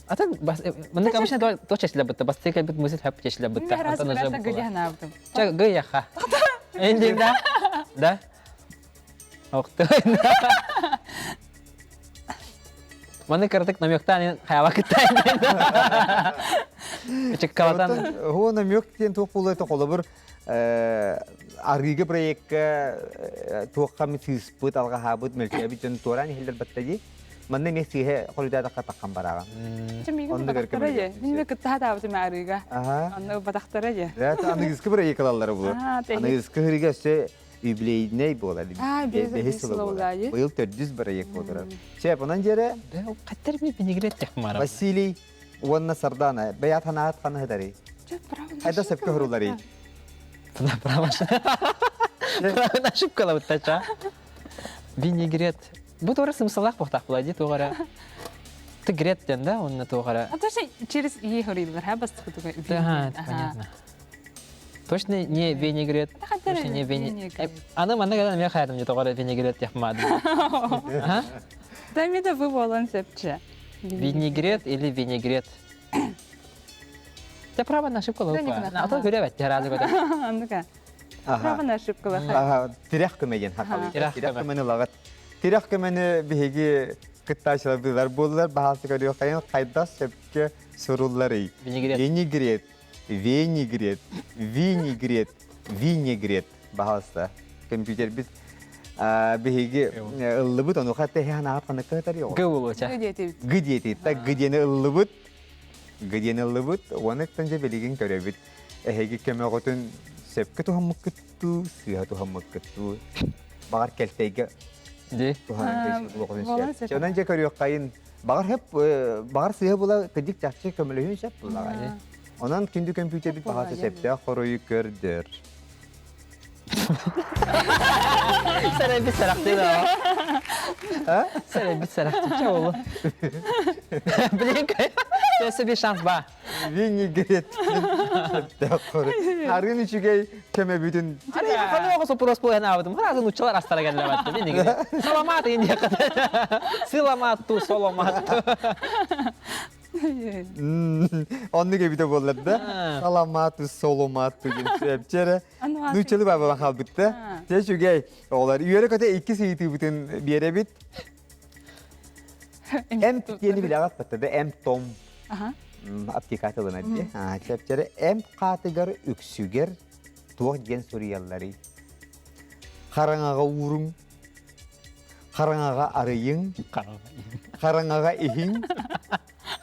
Атын бас мында обычно то чесле бытта бастык бит мысль хөп чесле бытта. Антон уже гыяхна Ча гыяха. Энди да. Да. Охты. Маны кырдык намектан хаяла кытай. Чеккалатан. Хо намек диэн туох буолуой холобур арыыга проекка туохха сыыспыт, алҕаһаабыт, мөлтөөбүт дьон туораан иһиллэр батта дии. Манна эмиэ сыыһа хоруйдаатахха таххан барааҕа. Миигин батахтара же. Мин кытта хатаабытым арыыга. Онно батахтара же. Аныгыскы проект ылаллара булur. Аныгыскы хырыга өссө юбилейнэй буолар. Бэһис сыла буолар. Быйыл төрдүс проект буолар. Чэ, онон дьэрэ. Хаттар ми винегрет техмара. Василий уонна Сардана бэйат ханаат ханаһытарый? Хайда сөпкө хоруларый? Право. Право ошибка лабыттача. Винегрет. Бу туора сымсалаах буохтаах була дии туох эрэ. Ты грет диэн да онно туох эрэ. А то через е хорилар ха бастыкытыга. Да, понятно. Точно не винегрет. Точно не винегрет. Аны манна кэлэн эмиэ хайатым дьэ тоҕо эрэ винегрет диэх маады. Да ми да вы болан сепче. Винегрет или винегрет? Те право на ошибку лупа. А то көрөбөт разы көтө. Анныка. Право на ошибку лаха. Тирэх көмө диэн хахалыы. Тирэх көмөнү лагат. Тирэх көмөнү биһиги кыттаачылар буоллар баһаасы көрүөххэйин хайдах сөпкө сурулларый. Винегрет. Винегрет. Винегрет. Винегрет. Винегрет. Баһаалыста. Компьютербит биһиги ыллыбыт онуха тэһи ханаат ханыкка ытар Г болуоча. Г диэтит. Г диэни ыллыбыт. Г диэни ыллыбыт. Уонуттан дьэ билигин көрөбүт. Эһиги көмөҕүтүн сөпкө туһаммыккыттуу, сыыһа туһаммыккыттуу. Баҕар кэлтэйгэ туһанан сөп. Онон дьэ көрүөххэйин. Баҕар хөп баҕар сыыһа була кырдьык чахчы көмөлөһүөн сөп буллаҕа. Онон күндү көмпүүтэрбит баҕата сөптөөх хоруйу көрдөр. Сэрэ бит сарахты да. Сэрэ бит сарахты ча болу. Блин, сөсө bir шанс ба. Винегрет. Арын үчүгэй көмөбүтүн. Ары ханы оҕо сопрос буолан аабытым. Харазын уччалар астара кэллэбэтти. Винегрет. Саламат индия Сыламатту, соломатту. Оннук эбитэ буоллар да. Саламату, соломату диэн сөпчөрө. Нууччалы баабалан хаалбытта. Те үчүгэй. Оҕолор үөрэ көтө икки ыйытыыбытын биэрэбит. Эм диэни билэҕит батта да эм том аптека тылына дии. Чэпчэрэ эм хаатыгар үксүгэр туох диэн суруйалларый? Хараҥаҕа ууруҥ, хараҥаҕа арыйыҥ, хараҥаҕа иһиҥ,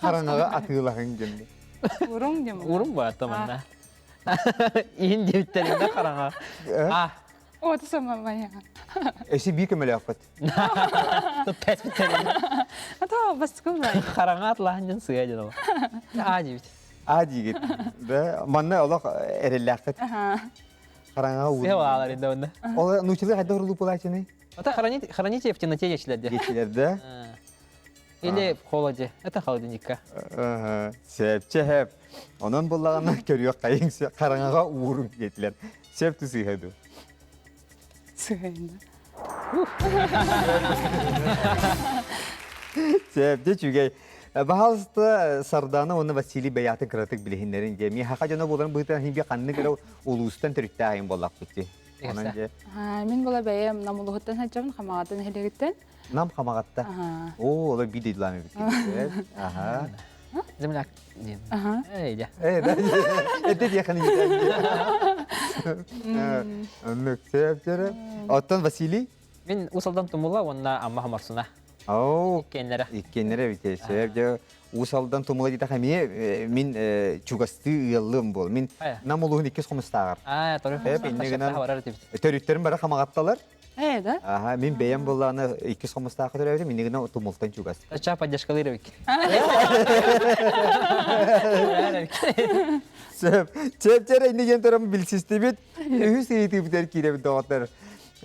хараҥаҕа атыылаһыҥ диэн. Уруҥ диэн. Уруҥ баата манна. Иһин диэбиттэринэ хараҥа. А. О, ты сама моя. Өсө бии көмөлөөхпүт. Пэс биттэринэ. А то баскылай. Хараҥа атлаһын дьон сыа дьон ол. А диэбит. А диигит. Да, манна олох эрэллээххит. Хараҥаҕа уу. Сыа баалар инде онно. Ол нуучалыы хайдах уруулуу буолааччыный? Это храните, храните в темноте диэчилэр Диэчилэр да? Или в холоде. Это холодильникка. Сөп, чэһэп. Онон буллаҕына көрүөх хайыҥ хараҥаҕа ууруҥ диэтилэр. Сөп тусыыһа дуу? Сыһыйда. Сөп, дьэ үчүгэй. Баһаалыста Сардана уонна Василий бэйэҕитин кыратык билиһиннэрин диэ. Миэхэ дьоно буоларын быһыытынан иһин ханнык эрэ улуустан төрүттээҕин буоллахпыт дии. Онон дьэ. Мин була бэйэм Нам улууһуттан сылдьабын, Хамаҕаттан нэһилиэгиттэн. Нам Хамаҕатта. Оо, олор биир дойдулаам эбит. Аха. Земляк диэн. Эй, дьэ. Э, да. Это диэхин Оннук сөп Оттон Василий? Мин Уус-Алдан Тумула уонна Амма Хамарсуна. Оо, Иккиэннэрэ. Иккиэннэрэ эбит. Сөп дьэ Уус Алдан Тумула диэтэх эмиэ мин чугастыы ыаллым буол. Мин Нам улууһун иккис хомустааҕар. Аа, тору. Эп инне гынан төрүттэрим бары хамаҕатталар. Ээ, да? Аха, мин бэйэм буоллаҕына иккис хомустаахха төрөөбүтүм, инне гынан тумултан чугас. Ча поддержкалыыр эбик. Сөп. Чэп-чэр инне диэн туран билсистибит. Үһүс ыйытыыбытыгар киирэбит доҕоттор.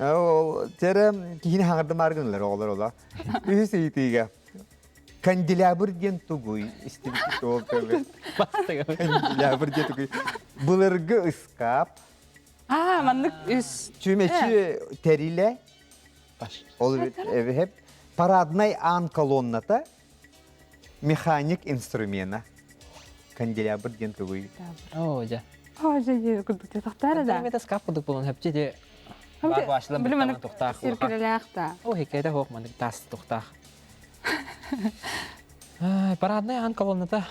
Ол тере киһини хаҥырдымаар гынылар оҕолор ола. Үһүс ыйытыыга. Канделябр диэн тугуй? Истибит ол тылы. Канделябр диэн тугуй? Былыргы ыскаап. Аа, маннык үс. Чүмэчи тэрилэ. Ол эбиһеп параднай аан колонната механик инструмена. Канделябр диэн тугуй? Оо, дьэ. Оо, дьэ, дьэ, курдук тахтаара да. Мета скаф курдук булан хөпчү де. Бар башлан Билим битаман тухтаах. Сиркелелээх та. О, хиккэйдэ хоох маннык тас тухтаах. Парадный аан колонната.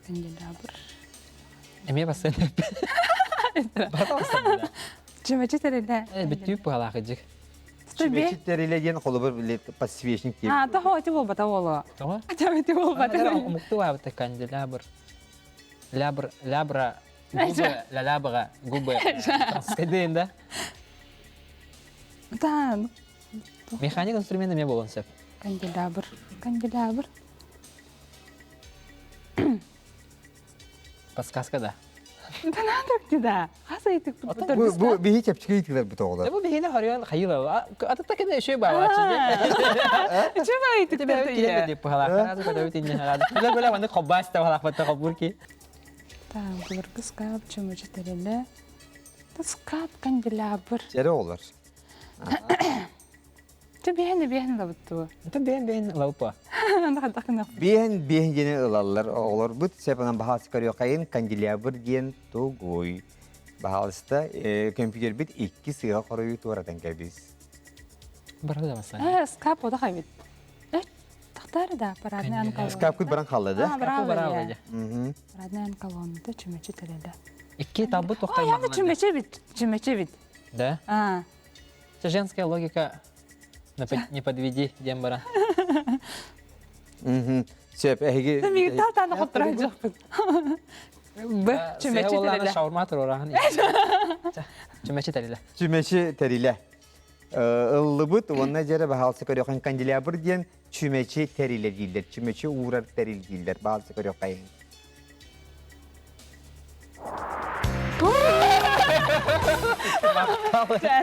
Канделябр. Эмиэ бассын. Бата Чүмэчи тэрилэ. Бүттүүп быһалаах ижик. Чүмэчи тэрилэ диэн холобур подсвечник диэн. А, того ити буолбата буолуо. Тоҕо? Ити буолбата. Омуктуу аабыта канделябр. Лябр, лябра, губы, лялябра, губы. Скайдыйын да? Да. Механик инструмент эмиэ буолуон сөп. Канделябр. Канделябр. Подсказка да. Да надо да. Хас ыйтык Бу бу биһи чэпчэки ыйтыылар бу тоҕолор. Бу биһини хорьон хайыла. Атытта кene үшүй баалаачы. Үчүй баайтык Киле деп пахалаах. Разы көтөбүт инне хараады. Биле биле маны хоббаас та пахалаах батта хоббур ки. Так, былыргы скап чөмөчү тэрилэ. Скап канделябр. Эре олар. Ты биһэн биһэн лабыттуу. Ты биһэн биһэн лапа. Биһэн биһэн диэн ылаллар оҕолорбут сепанан баһаас көрүөхайын канделябр диэн тугуй. Баһаалыста компьютербит икки сыыһа хоруйу туоратан кэбис. Барда баса. Э, скап ода хайбит. Э, тахтар да парадный анкалон. Скапкыт баран халла да? Баран Парадный анкалонда чүмэчи телеле. Икки табы тохтай. Ой, яны чүмэчи бит, чүмэчи бит. Да? А. Это женская логика не подведи, диэн баран. Сөп, эһиги... Миги таатааны хоттуран жокпут. Б, чүмэчи тэрилэ. Шаурма туруорахан. Чүмэчи тэрилэ. Чүмэчи тэрилэ. Ыллыбыт уонна дьэрэ баһаалса көрүөххүн канделябр диэн чүмэчи тэрилэ дииллэр. Чүмэчи уурар тэрил дииллэр. Баһаалса көрүөххайын.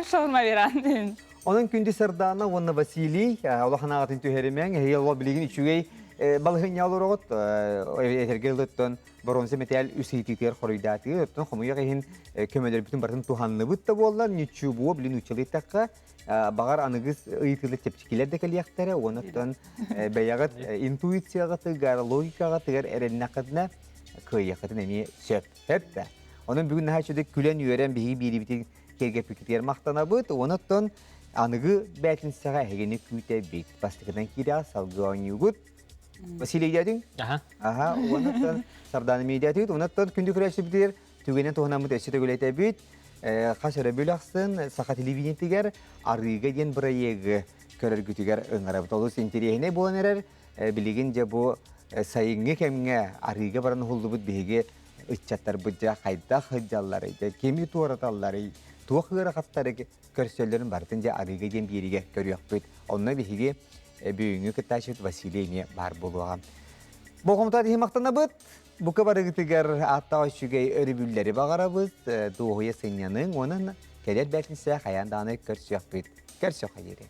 Шаурма верандин. Онон күндү Сардаана уонна Василий улахан аҕатын түһэримэҥ, эһиги ол билигин үчүгэй балаһыанньа олороҕут. Этэргэ ылыттан боруонса мэтээл үс ыйытыытыгар хоруйдаатыы, оттон хомуйах иһин көмөлөрбүтүн барытын туһанныбыт да буоллар, ничего билин уччалыйтахха, баҕар аныгыс ыйытыылар чэпчэкилэр да кэлиэхтэрэ, уонна бэйэҕит интуицияҕытыгар, логикаҕытыгар эрэннэххитинэ кыайыаххытын эмиэ сөп. Сөп да. Онон бүгүн наһаа үчүгэй күлэн-үөрэн биһиги биирибитин киэргэппиккитигэр махтанабыт. Онон аныгы бээтинсэҕэ эһигини күүтэбит. Бастакынан киирэҕэ салгыы оонньуугут. Василий дядин? Аха. Аха, онон Сардана медиатыгыт. Онон күндү көрөөччүбүтүгэр түгэнин туһунаммыт өссө төгүлэтэбит. Хас өрөбүл ахсын Саха телевидениетигэр Арыыга диэн бырайыагы көрөргүтүгэр ыҥырабыт. Олус интэриэһинэй буолан эрэр. Билигин дьэ бу сайыҥҥы кэмҥэ арыыга баран уһуллубут биһиги ыччаттарбыт дьэ хайдах сылдьалларый, дьэ кими туораталларый, туох ыарахаттары көрсөллөрүн барытын дьэ арыыга диэн биэриигэ көрүөхпүт. Онно биһиги бүгүҥҥү кыттааччыбыт Василий эмиэ баар буолуоҕа. Болҕомто иһин махтанабыт. Бука барыгытыгар ааттаах үчүгэй өрөбүллэри баҕарабыт, дуоһуйа сынньаныҥ, онон кэлэр бэртинсэ хайаан даҕаны көрсүөхпүт. Көрсүөххэ диэри.